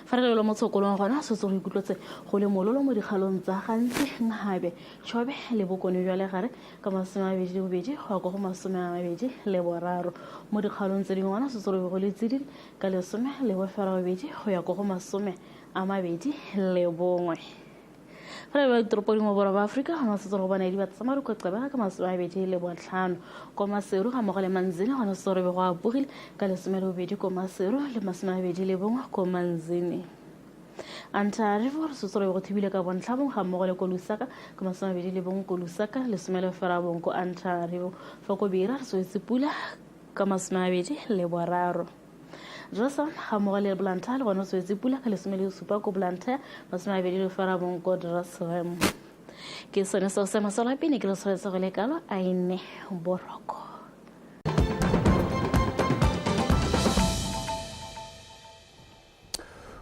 Fa re lebelo mo tshokolong gona se se go ikutlwetse go le mololo mo dikgaolong tsa Gantsi, Nhabe, Chobe le Bokone jwa Legare ka 22 go ya ko go 23. Mo dikgaolong tse dingwe gona se se robe go le tsididi ka 18 go ya ko go 21. Fa re leba ditoropo dingwe borwa ba Aforika gona setse go bona dibata tsa maru kwa Gqeberha ka 25. Ko Maseru ga mmogo le Manzini gona setse go be go apogile ka 12 ko Maseru le 21 ko Manzini. Antananarivo re setse go be go thibile ka bontlhabong ga mmogo le ko Lusaka ka 21 ko Lusaka le 19 ko Antananarivo. Fa ko Beira re swetse pula ka 23. Josa ga mmogo le Blantyre le gone o tswetse pula ka 17 ko Blantyre, 29 ko Dresrem. Ke sone seo se masolo pele ke le tshwanetse go le kalo a e nne boroko.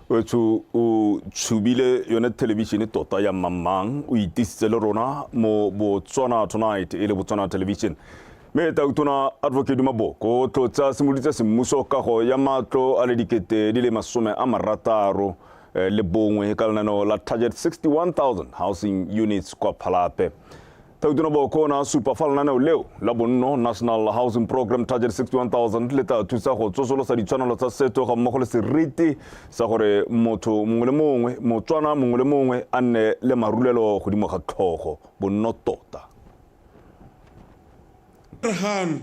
Wetsho o tshubile yone thelebišene tota ya mmangmang, o itisitse le rona mo Botswana Tonight e le Botswana Television. Mme Tautona Advocate Duma Boko o tlotsa simoloditse semmuso kago ya matlo a le 661 ka lenaneo la Target 61,000 Housing Units kwa Phalape. Tautona Boko o ne a supa fa lenaneo leo la bonno National Housing Program Target 61,000 le tla thusa go tsosolosa ditshwanelo tsa setho ga mmogo le seriti sa gore motho mongwe le mongwe, Motswana mongwe le mongwe a nne le marulelo godimo ga tlhogo, bonno tota. Re gano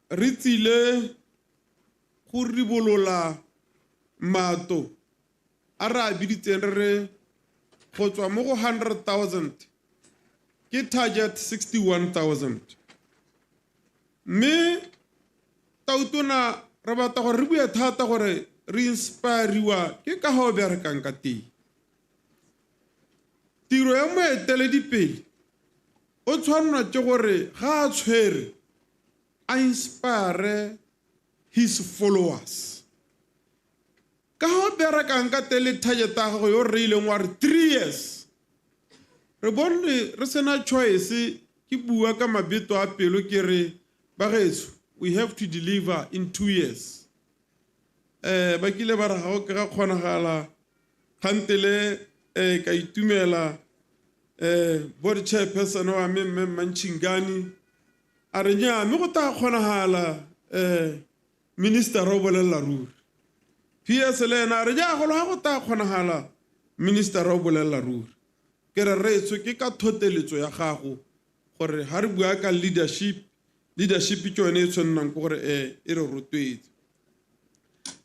re tsile go ribolola matlo a re a biditseng re re go tswa mo go 100,000 ke target 61,000. Mme Tautona re batla gore re bue thata gore re inspiriwa ke ka ga o berekang ka teng. Tiro ya moeteledipele o tshwanelwa ke gore ga a tshwere a inspire his followers. Ka ga o berekang ka teng le target ya gago yo re ileng wa re 3 years. Re bone re sena choice, ke bua ka mabeto a pelo ke re bagaetsho, we have to deliver in 2 years. Ba kile ba re ga o ke ga kgonagala kgantele ka itumela board chairperson wa me mme Mantšhingane a re nya mme go tla kgonagala minister o bolelela ruri. PS le ena a re ja golo ga go tla kgonagala minister o bolelela ruri. Ke re reetswe ke ka thoteletso ya gago gore ha re bua ka leadership, leadership ke yone e tshwannang ke gore e re rotloetse.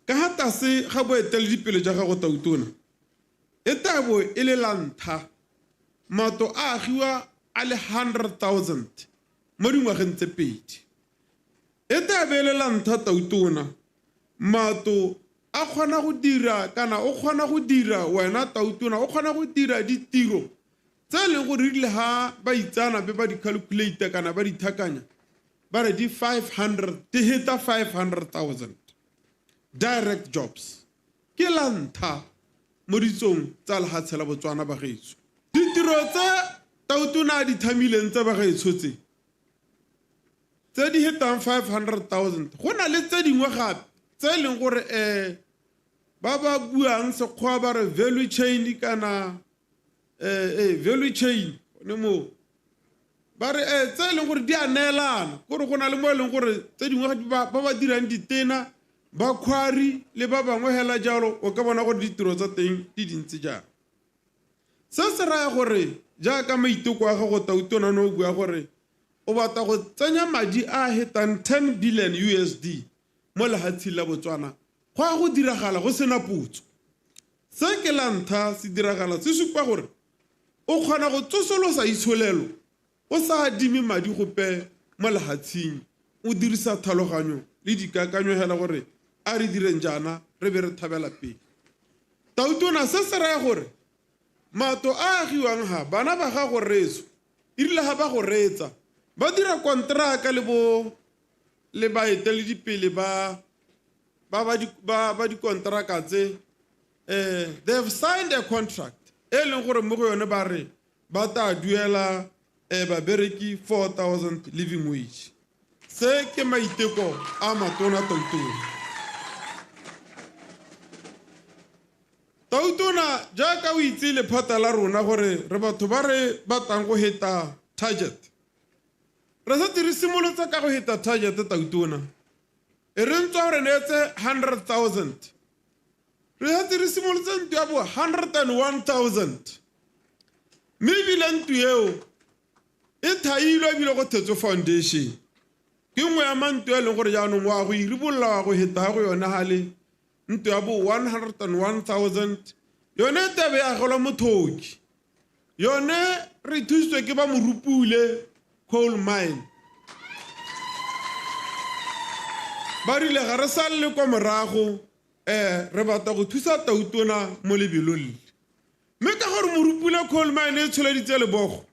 Ka ha tlase ga boeteledipele jwa gago Tautona, e tabo e le la ntlha matlo a agiwa a le 100,000 mo dingwageng tse pedi. E tabo e le la ntlha Tautona matlo a kgona go dira kana o kgona go dira wena Tautona o kgona go dira ditiro tse e leng gore rile ha ba itsana be ba di calculate kana ba di thakanya ba re di 500 di heta 500,000 direct jobs. Ke la ntlha mo ditsong tsa lehatshe la Botswana bagaetsho. Ditiro tse Tautona a di thamileng tsa bagaetsho tse tse di hetang 500,000 go na le tse dingwe gape tse e leng gore ba ba buang Sekgowa ba re value chain kana value chain ne mo ba re tse e leng gore di a neelana gore go na le mo e leng gore tse dingwe ba ba dirang ditena ba quarry le ba bangwe hela jalo o ka bona gore ditiro tsa teng di dintsi jang. Se se raya gore jaaka maiteko a gago Tautona no bua gore o batla go tsenya madi a hetang 10 billion USD mo lehatsheng la Botswana go a go diragala go sena potso. Se ke la ntlha se diragala se supa gore o kgona go tsosolosa itsholelo o sa adime madi gope mo lehatsheng, o dirisa tlhaloganyo le dikakanyo hela gore a re direng jaana re be re thabela pele. Tautona se se raya gore matlo a agiwang ha bana ba gago reetso erile ha ba go reetsa ba dira kontraka le bo le baeteledipele ba ba dikontraka tse they have signed a contract e leng gore mo go yone ba re ba tla duela babereki 4,000 living wage. Se ke maiteko a matona Tautona. Tautona jaaka o itse lephata la rona gore re batho ba re batlang go heta target. Re setse re simolotse ka go heta target Tautona. E re ntswa re neetse 100,000. Re setse re simolotse ntlo ya bo 101,000. Mme ebile ntlo eo e thailwe ebile go thetswe foundation. Ke nngwe ya mantlo e leng gore jaanong wa go iribolola wa go heta go yone gale ntlo ya bo 101,000. Yone e tebe ya agelwa mothoki. Yone re thusitswe ke ba Morupule coal mine. Ba rile ga re salele kwa morago, re batla go thusa Tautona mo lebelong le. Mme ka gore Morupule coal mine e tsholeditse lebogo,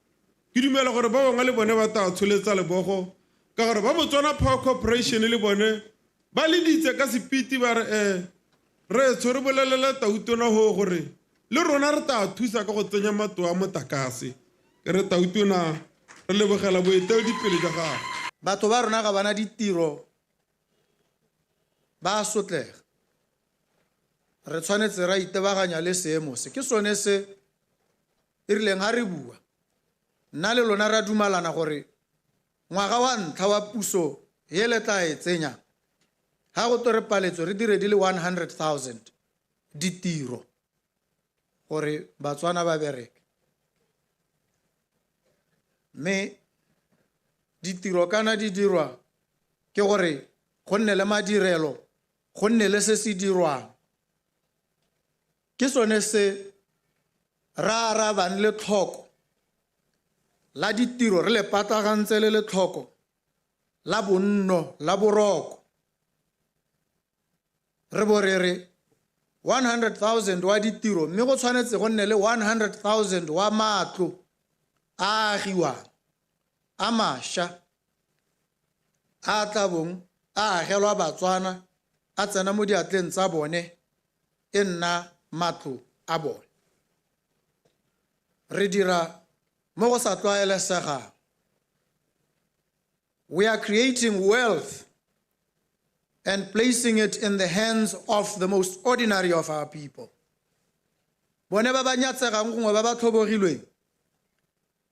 ke dumela gore ba bangwe le bone ba tla tsholetsa lebogo, ka gore ba Botswana Power Corporation le bone ba leditse ka sepiti ba re re tsho re bolelele Tautona ho gore le rona re tla thusa ka go tsenya matlo a motlakase. Ke re Tautona re lebogela boeteledipele jwa gago. Batho ba rona ga bana ditiro, ba sotlega. Re tshwanetse ra itebaganya le seemo se. Ke sone se e rileng ha re bua, nna le lona ra dumalana gore ngwaga wa ntlha wa puso e le tla e tsenya, ha go to re paletswe re dire di le 100,000 ditiro gore Batswana ba bereke. Mme ditiro kana di dirwa ke gore go nne le madirelo, go nne le se se dirwang. Ke sone se ra arabang letlhoko la ditiro, re le patagantse le letlhoko la bonno la boroko. Re bo re re 100,000 wa ditiro, mme go tshwanetse go nne le 100,000 wa matlo a agiwang a mašwa a tla bong a agelwa Batswana, a tsena mo diatleng tsa bone, e nna matlo a bone. Re dira mo go sa tlwaelesegang. We are creating wealth and placing it in the hands of the most ordinary of our people. Bone ba ba nyatsegang gongwe ba ba tlhobogilweng,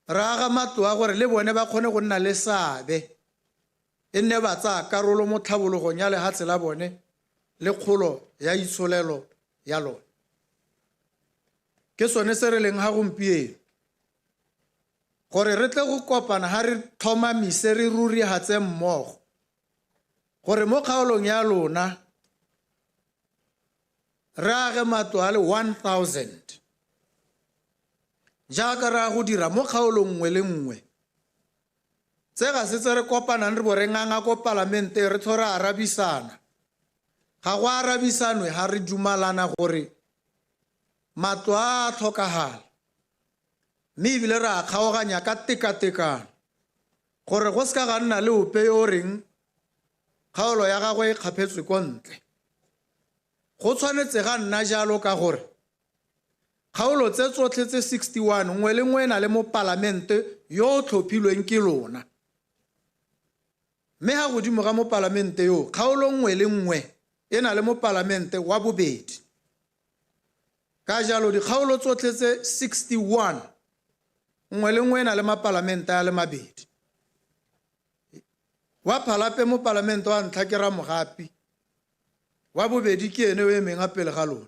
re aga matlo a gore le bone ba kgone go nna le seabe, e nne ba tsaya karolo mo tlhabologong ya lehatshe la bone le kgolo ya itsholelo ya lone. Ke sone se re leng ga gompieno, gore re tle go kopana ha re tlhomamise re rurihatse mmogo gore mo kgaolong ya lona re age matlo a le 1,000 jaaka re a go dira mo kgaolong nngwe le nngwe. Tse ga se tse re kopanang re bo re nganga ko palamente re tlho re arabisana. Ga go arabisanwe ha re dumalana gore matlo a tlhokagala, mme ebile re a kgaoganya ka tekatekano gore go seka ga nna le ope yo o reng kgaolo ya gagwe e kgaphetswe ko ntle. Go tshwanetse ga nna jalo ka gore kgaolo tse tsotlhe tse 61 nngwe le nngwe e na le mopalamente yo o tlhophilweng ke lona. Mme ha godimo ga mopalamente yo, kgaolo nngwe le nngwe e na le mopalamente wa bobedi. Ka jalo dikgaolo tsotlhe tse 61 nngwe le nngwe e na le mapalamente a le mabedi. Wa Phalape mopalamente wa ntlha ke Ramogapi, wa bobedi ke ene o emeng a pele ga lona,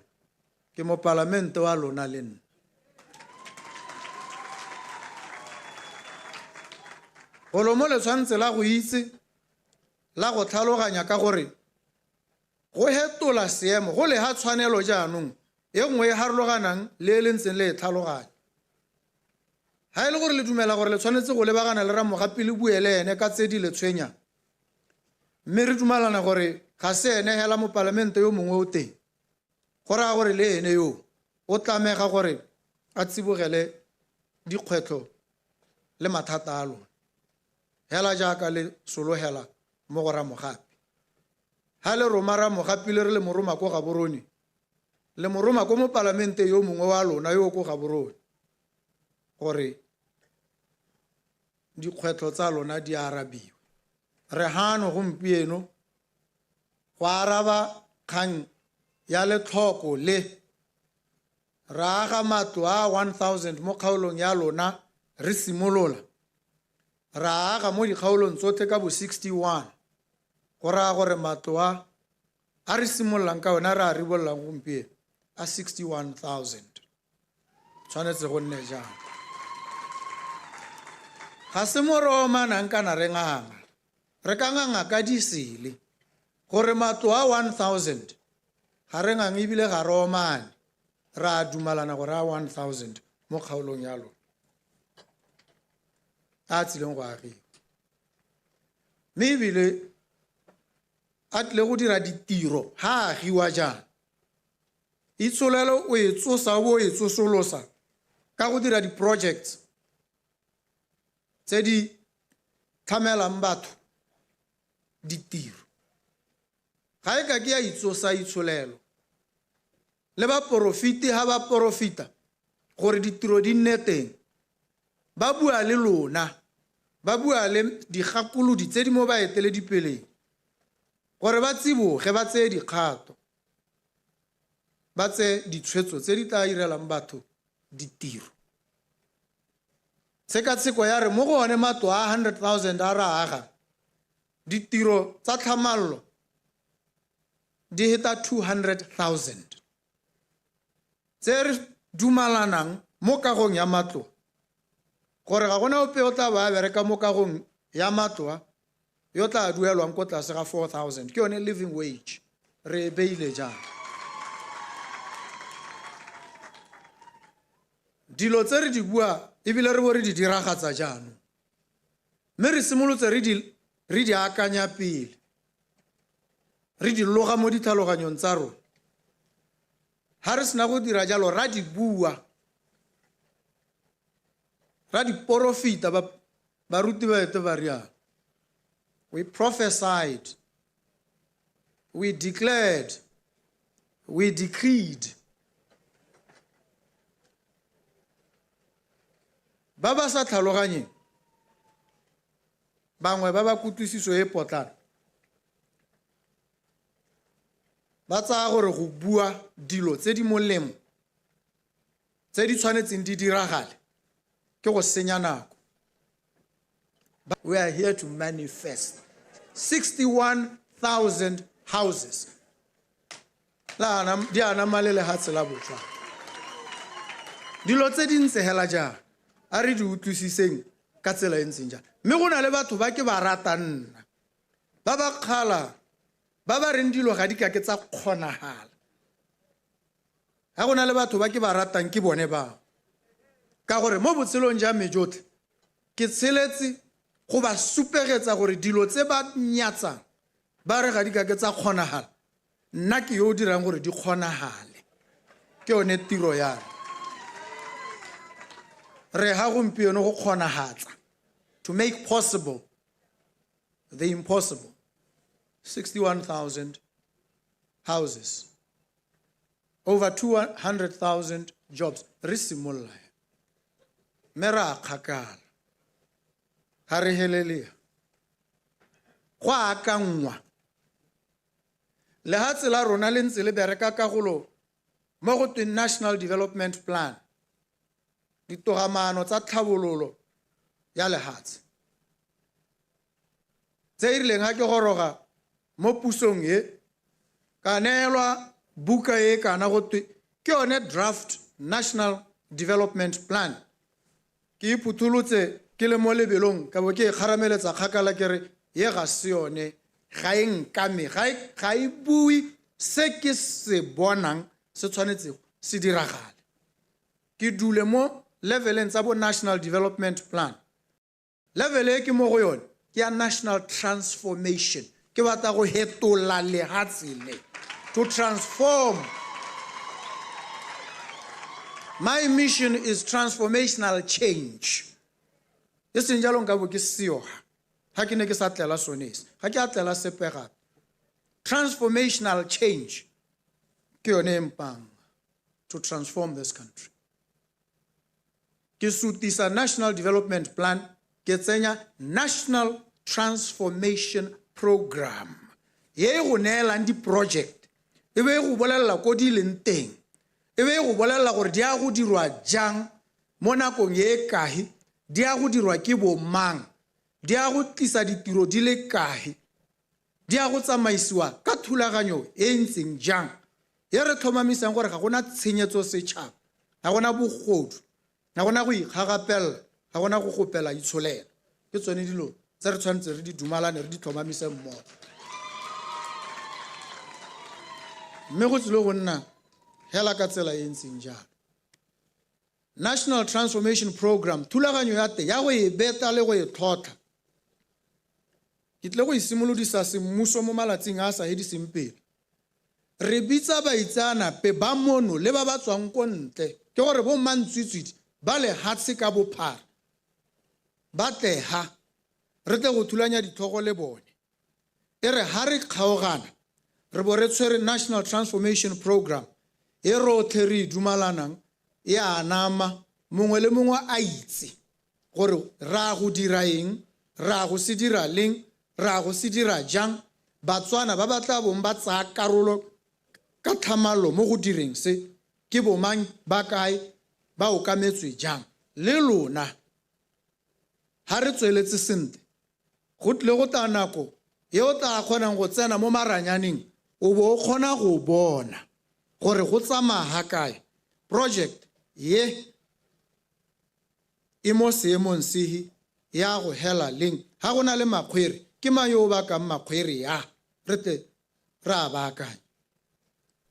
ke mopalamente wa lona le nna. Golo mo le tshwanetse la go itse, la go tlhaloganya ka gore go hetola seemo go le ha tshwanelo jaanong e nngwe e harologanang le e le ntseng le e tlhaloganya. Ha e le gore le dumela gore le tshwanetse go lebagana le Ramogapi le bue le ene ka tse di le tshwenyang, mme re dumalana gore ga se ene hela mopalamente yo mongwe o teng, go raya gore le ene yo o tlamega gore a tsibogele dikgwetlho le mathata a lona hela jaaka le sologela mo go Ramogapi. Ha le roma Ramogapile re le mo roma ko Gaborone, le mo roma ko mopalamente yo mongwe wa lona yo ko Gaborone, gore dikgwetlho tsa lona di arabiwe. Re hano gompieno go araba kgang ya letlhoko le, re aga matlo a 1000 mo kgaolong ya lona, re simolola re aga mo dikgaolong tsotlhe ka bo 61, go raya gore matlo a re simololang ka ona re a ribololang gompieno a 61,000. Tshwanetse go nne jang? Ga se mo re omanang kana re nganga, re ka nganga ka disele gore matlo a 1000 ga re ngang ebile ga re omane, re a dumalana gore a 1000 mo kgaolong ya lona a tsileng go agiwa, mme ebile a tlile go dira ditiro ha agiwa jaana. Itsholelo o e tsosa o bo o e tsosolosa ka go dira di-projects tse di tlhamelang batho ditiro. Ga e ka ke ya itsosa itsholelo, le baporofiti ha ba porofita gore ditiro di nne teng, ba bua le lona, ba bua le digakolodi tse di mo baeteledipeleng gore ba tsiboge, ba tseye dikgato, ba tseye ditshwetso tse di tla irelang batho ditiro. Tshekatsheko ya re mo go one matlo a 100,000 a re aga, ditiro tsa tlhamallo di heta 200,000 tse re dumalanang mo kagong ya matlo, gore ga gona ope o tla ba bereka mo kagong ya matlo a yo tla duelwang ko tlase ga 4,000, ke yone living wage re e beile jang. Dilo tse re di bua ebile re bo re di diragatsa jaanong, mme re simolotse re di akanya pele, re di loga mo ditlhaloganyong tsa rona. Ha re sena go dira jalo, ra di bua, ra di porofita, baruti ba ete ba rialo. We prophesied, we declared, we decreed. Ba ba sa tlhaloganyeng, bangwe ba ba kutlwisiso e potlana, ba tsaya gore go bua dilo tse di molemo tse di tshwanetseng di diragale ke go senya nako. We are here to manifest 61,000 houses. Di anama le lehatshe la Botswana. Dilo tse di ntse hela jang, a re di utlwisiseng ka tsela e ntseng jang. Mme go na le batho ba ke ba ratang nna, ba ba kgala, ba ba reng dilo ga di ka ke tsa kgonagala. Ha go na le batho ba ke ba ratang ke bone bao, ka gore mo botshelong ja me jotlhe ke tsheletse go ba supegetsa gore dilo tse ba nyatsang ba re ga di ka ke tsa kgonagala, nna ke yo o dirang gore di kgonagale. Ke yone tiro ya me. Re ha gompieno go kgonagatsa, to make possible the impossible. 61,000 houses, over 200,000 jobs. Re simolola mme re a kgakala, ga re helelea, go akangwa. Lehatshe la rona le ntse le bereka karolo mo go tweng National Development Plan, ditogamaano tsa tlhabololo ya lehatshe tse e rileng. Ha ke goroga mo pusong e, ka neelwa buka e kana go twe ke yone draft National Development Plan. Ke iphutholotse ke le mo lebelong, ka bo ke e kgarameletsa kgakala, ke re ye ga se yone, ga e nkame, ga e bue se ke se bonang se tshwanetse se diragale. Ke dule mo leveleng tsa bo National Development Plan. Level e ke mo go yone ke ya National Transformation. Ke batla go hetola lehatshe le, to transform. My mission is transformational change. E seng jalo nka bo ke seoga, ga ke ne ke sa tlela sone se, ga ke a tlela sepe gape. Transformational change ke yone e mpang to transform this country. Ke sutisa National Development Plan, ke tsenya National Transformation Program ye e go neelang di-project, e be e go bolelela ko di leng teng, e be e go bolelela gore di ya go dirwa jang mo nakong e e kae, di ya go dirwa ke bo mang, di ya go tlisa ditiro di le kae, di ya go tsamaisiwa ka thulaganyo e e ntseng jang, e re tlhomamisang gore ga gona tshenyetso setšhaba, ga gona bogodu, ga gona go ikgagapelela, ga gona go gopela itsholelo. Ke tsone dilo tse re tshwanetse re di dumalane, re di tlhomamise mmogo. Mme go tsile go nna hela ka tsela e ntseng jalo. National Transformation Program, thulaganyo ya teng ya go e beta le go e tlhotlha, ke tle go e simolodisa semmuso mo malatsing a a sa hediseng pele. Re bitsa baitseanape ba mono le ba ba tswang ko ntle, ke gore bo mmantswitswidi ba lehatshe ka bophara ba tle ha re tle go thulanya ditlhogo le bone. E re ha re kgaogana re bo re tshwere National Transformation Program e rotlhe re e dumalanang, e a nama, mongwe le mongwe a itse gore ra go dira eng, ra go se dira leng, ra go se dira jang. Batswana ba ba tla bong ba tsaya karolo ka tlhamallo mo go direng se ke bomang, ba kae, ba okametswe jang. Le lona ha re tsweletse sentle, go tlile go tla nako e o tla kgonang go tsena mo maranyaneng, o bo o kgona go bona gore go tsamaya ha kae. Project ye e mo seemong sehe ya go hela leng, ha go na le makgwere, ke mang yo o bakang makgwere ya re tle re a baakanye.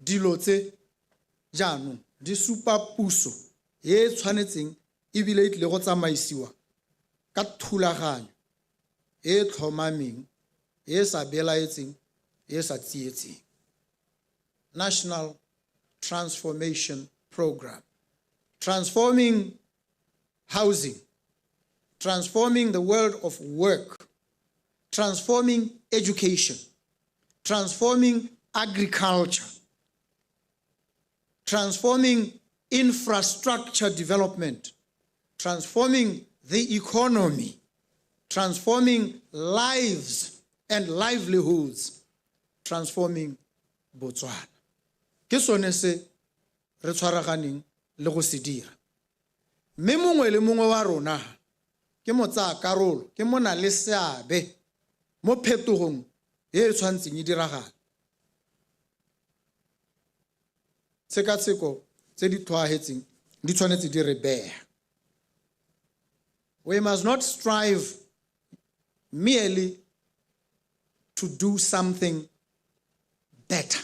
Dilo tse jaanong di supa puso e e tshwanetseng ebile e tlile go tsamaisiwa ka thulaganyo e e tlhomameng, e e sa belaetseng, e e sa tsietseng. National Transformation Program, transforming housing, transforming the world of work, transforming education, transforming agriculture, transforming infrastructure development, transforming the economy, transforming lives and livelihoods, transforming Botswana. Ke sone se re tshwaraganeng le go se dira. Mme mongwe le mongwe wa rona ke mo tsaya karolo, ke mo na le seabe mo phetogong e e tshwanetseng e diragala. Tshekatsheko tse di tlhoahetseng di tshwanetse di re beha. We must not strive merely to do something better.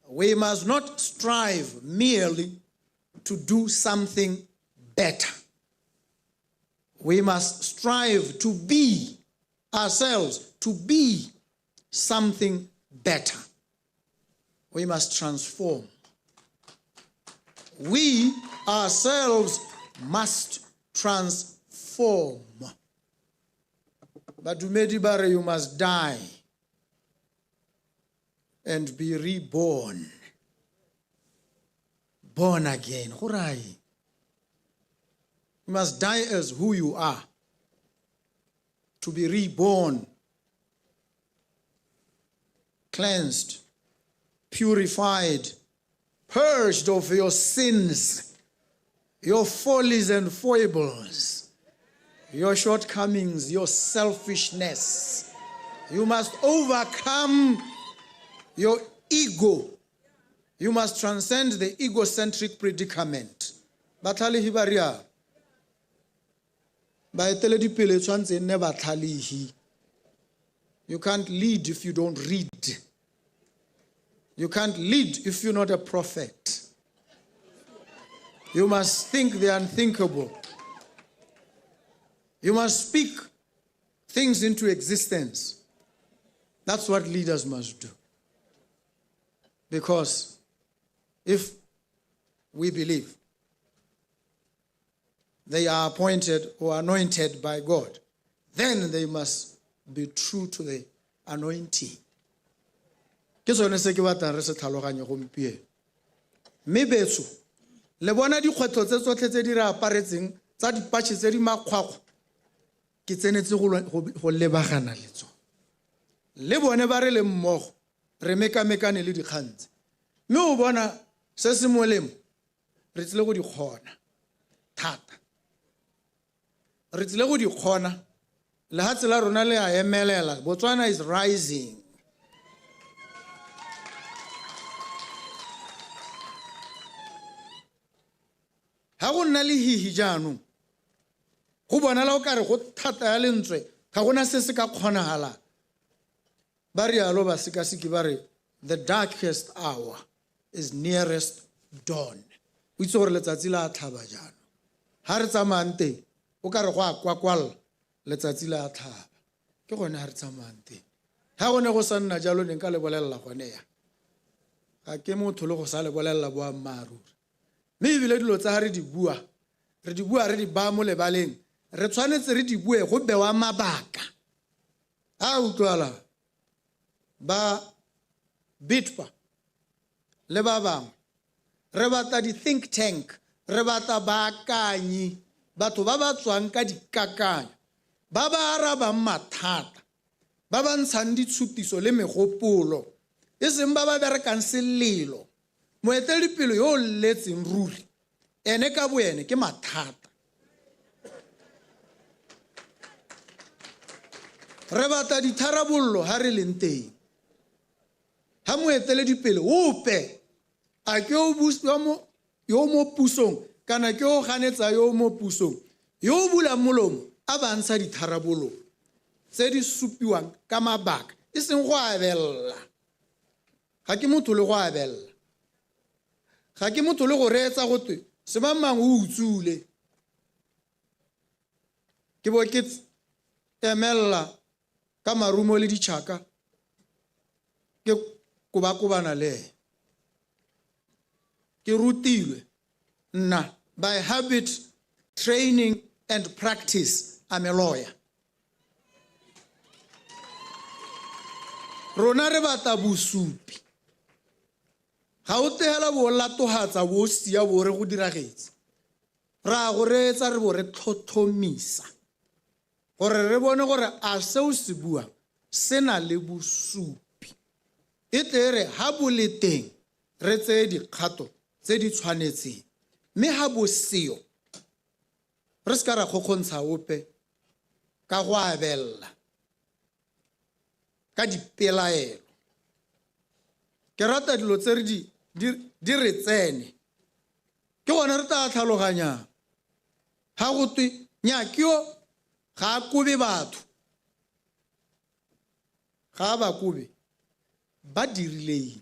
We must not strive merely to do something better. We must strive to be ourselves, to be something better. We must transform. We ourselves must transform. Badumedi bare, you must die and be reborn. Born again. Horai. You must die as who you are to be reborn, cleansed, purified, purged of your sins, your follies and foibles, your shortcomings, your selfishness. You must overcome your ego. You must transcend the egocentric predicament. Batlhalehi ba rialo. Baeteledipele e tshwanetse e nne batlhalehi. You can't lead if you don't read. You can't lead if you're not a prophet. You must think the unthinkable. You must speak things into existence. That's what leaders must do. Because if we believe they are appointed or anointed by God, then they must be true to the anointing. Ke sone se ke batlang re se tlhaloganye gompieno. Mme betso, le bona dikgwetlho tse tsotlhe tse di re aparetseng tsa dipatšhe tse di makgwakgwa, ke tsenetse go lebagana le tsone. Le bone ba re le mmogo, re mekamekane le dikgang tse. Mme o bona se se molemo, re tsile go di kgona thata. Re tsile go di kgona, lehatshe la rona le a emelela. Botswana is rising. Ha go nna le hihi jaanong, go bonala o kare go thata ya lentswe, ga gona se se ka kgonagalang. Ba rialo ba sekaseki ba re, the darkest hour is nearest dawn. O itse gore letsatsi la tlhaba jaanong. Ha re tsamayang teng, o kare go a kwakwalla, letsatsi la tlhaba. Ke gone ha re tsamayang teng. Ha go ne go sa nna jalo, ne nka le bolelela gone ya. Ga ke motho le go sa le bolelela boammaaruri. Mme ebile dilo tsa ha re di bua, re di bua re di baya mo lebaleng, re tshwanetse re di bue go bewa mabaka. A utlwala ba BITPA le ba bangwe, re batla di-think tank, re batla baakanyi, batho ba ba tswang ka dikakanyo, ba ba arabang mathata, ba ba ntshang ditshutiso le megopolo, e seng ba ba berekang selelo. Moeteledipele yo o letseng ruri, ene ka boene ke mathata. Re batla ditharabollo ha re leng teng. Ha moeteledipele ope a ke o yo mo pusong kana ke o ganetsa yo mo pusong, yo o bulang molomo a ba ntsha ditharabollo tse di supiwang ka mabaka, e seng go abella. Ga ke motho le go abella. Ga ke motho le go reetsa gotwe semang mang o utsule. Ke bo ke emella ka marumo le ditšhaka, ke kobakobana le ene. Ke rutilwe nna by habit, training and practice, I'm a lawyer. Rona re batla bosupi. Ga o tlogela bo latohatsa bo sia bo re go diragetse. Ra go reetsa re bo re tlhotlhomisa gore re bone gore a seo se buang se na le bosupi. E tle re ha bo le teng re tseye dikgato tse di tshwanetseng, mme ha bo seo re se ka ra kgokgontsha ope ka go abella ka dipelaelo. Ke rata dilo tse re di re tsene, ke gone re tla tlhaloganyang. Ha go twe nya ke yo ga a kobe batho, ga a ba kobe, ba dirileng,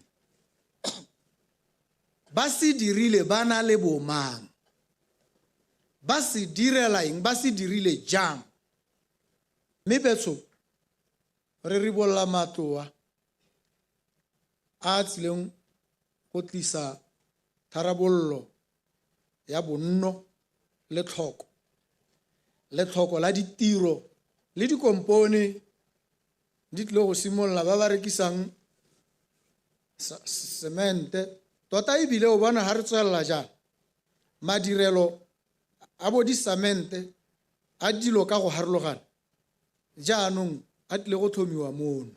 ba se dirile ba na le bomang, ba se direla eng, ba se dirile jang. Mme betsho re ribolla matloa a tsileng go tlisa tharabollo ya bonno le tlhoko, letlhoko la ditiro le dikompone di tlile go simolola ba ba rekisang semente. Tota ebile o bona ha re tswelela jang, madirelo a bo disemente a dilo ka go harologana jaanong a tlile go tlhomiwa mono.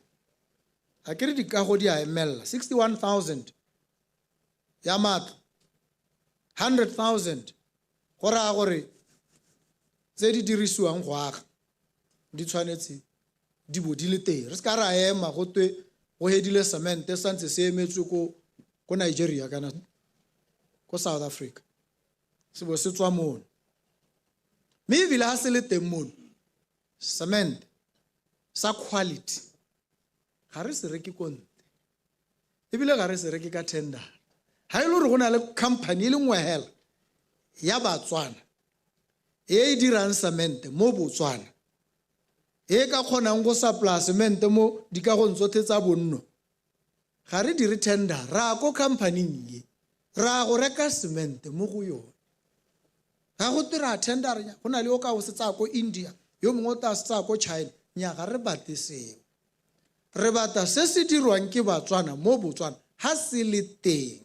A ke re dikago di a emella, 61,000 ya matlo, 100,000 go raya gore tse di dirisiwang go aga di tshwanetse di bo di le teng. Re se ka ra ema go twe go hedile semente santse se emetswe ko Nigeria kana ko South Africa, se bo se tswa mono. Mme ebile ha se le teng mono, cement sa quality ga re se reke ko ntle, ebile ga re se reke ka tender. Ha e le gore go na le company e le nngwe hela ya Batswana e e dirang cement mo Botswana, e ka kgonang go supply cement mo dikagong tsotlhe tsa bonno, ga re dire tender, ra ko company-ing e, ra go reka cement mo go yone. Ga go twe ra tender, go na le o ka o se tsaya ko India, yo mongwe o tla se tsaya ko China. Nya, ga re batle seo. Re batla se se dirwang ke Batswana mo Botswana ha se le teng.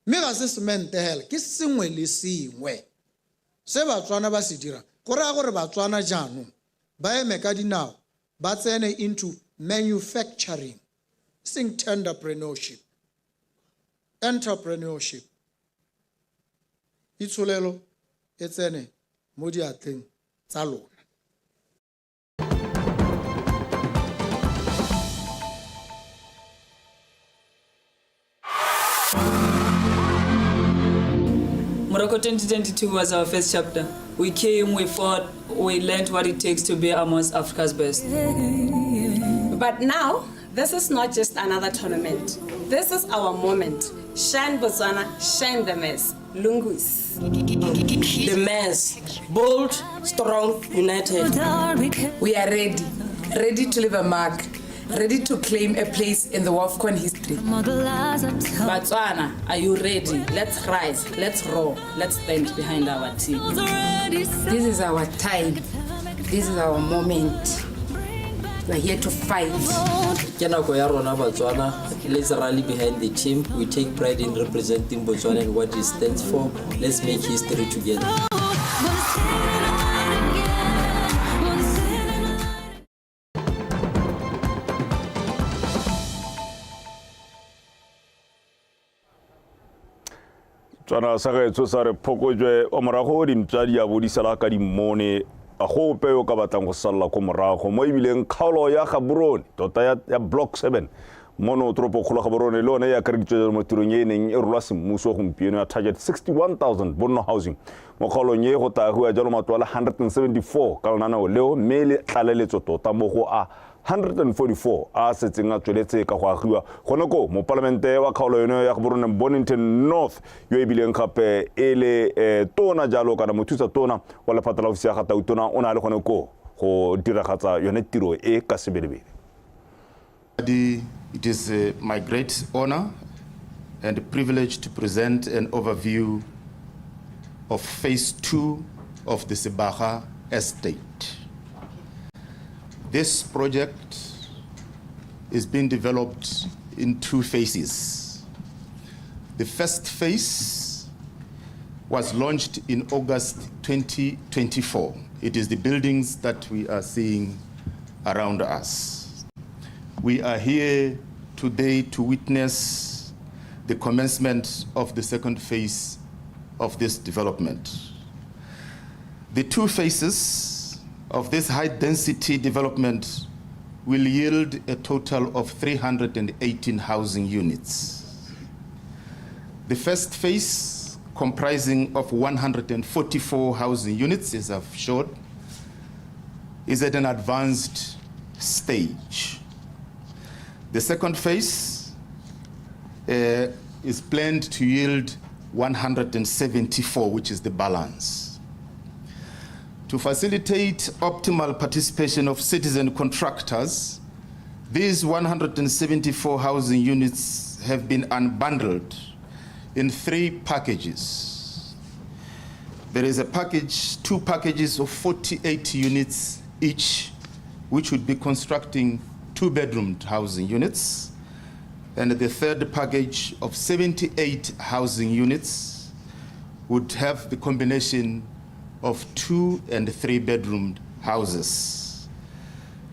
Mme ga se semente hela, ke sengwe le sengwe se Batswana ba se dirang. Go raya gore Batswana jaanong ba eme ka dinao, ba tsene into manufacturing, seng tenderpreneurship, entrepreneurship. Itsholelo e tsene mo diatleng tsa lona. Morocco 2022 was our first chapter. We came, we fought, we learned what it takes to be amongst Africa's best. But now, this is not just another tournament. This is our moment. Shine Botswana, shine the mess. Lungus. The mess. Bold, strong, united. We are ready. Ready to leave a mark. Ready to claim a place in the WAFCON history. Botswana, are you ready? Let's rise, let's roar, let's stand behind our team. This is our time. This is our moment. We are here to fight. Ke nako ya rona Batswana. Let's rally behind the team. We take pride in representing Botswana and what it stands for. Let's make history together. Tswana sa gaetsho sa re phokojwe wa morago dintša di a bodisela ka dimmone, a go ope yo ka batlang go salela ko morago mo ebileng kgaolo ya Gaborone tota ya Block 7 mono toropokgolo Gaborone le yone e akareditswe jalo mo tirong e e neng e rolwa semmuso gompieno ya Target 61,000 bonno housing. Mo kgaolong e go tla agiwa jalo matlo a le 174 ka lenaneo leo, mme le tlaleletso tota mo go a 144 a setseng a tsweletse ka go agiwa gone ko. Mopalamente wa kgaolo yone ya Gaborone Bonnington North yo e bileng gape e le tona jalo kana mothusa tona wa lephata la ofisi ya ga Tautona o ne a le gone ko go diragatsa yone tiro e ka sebelebele. It is my great honor and privilege to present an overview of phase 2 of the Sebaga Estate. This project is being developed in 2 phases. The first phase was launched in August 2024. It is the buildings that we are seeing around us. We are here today to witness the commencement of the second phase of this development. The 2 phases of this high-density development will yield a total of 318 housing units. The first phase, comprising of 144 housing units, as I've showed, is at an advanced stage. The second phase is planned to yield 174, which is the balance. To facilitate optimal participation of citizen contractors, these 174 housing units have been unbundled in 3 packages. There is a package, 2 packages of 48 units each, which would be constructing 2-bedroom housing units, and the third package of 78 housing units would have the combination of 2- and 3-bedroom houses.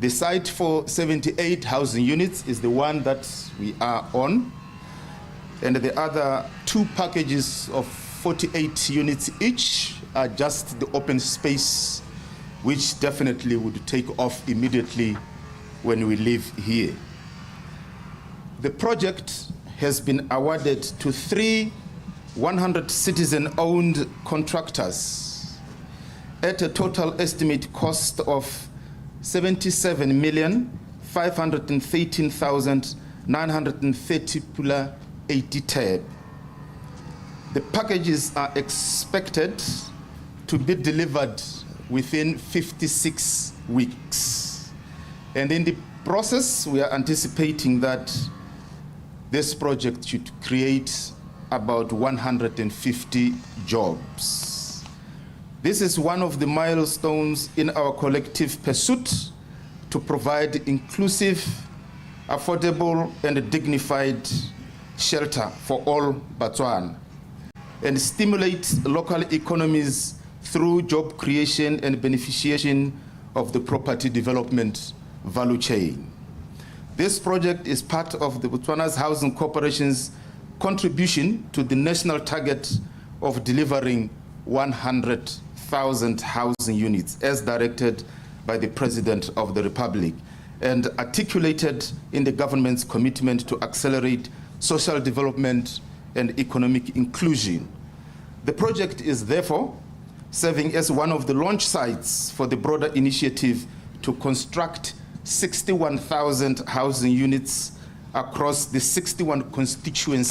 The site for 78 housing units is the one that we are on, and the other 2 packages of 48 units each are just the open space, which definitely would take off immediately when we leave here. The project has been awarded to 3 100 citizen-owned contractors at a total estimate cost of 77,513,930 pula 80 tab. The packages are expected to be delivered within 56 weeks. And in the process, we are anticipating that this project should create about 150 jobs. This is one of the milestones in our collective pursuit to provide inclusive affordable and dignified shelter for all Batswana and stimulate local economies through job creation and beneficiation of the property development value chain. This project is part of the Botswana's Housing Corporation's contribution to the national target of delivering 100,000 housing units as directed by the President of the Republic and articulated in the government's commitment to accelerate social development and economic inclusion. The project is therefore serving as one of the launch sites for the broader initiative to construct 61,000 housing units across the 61 constituencies.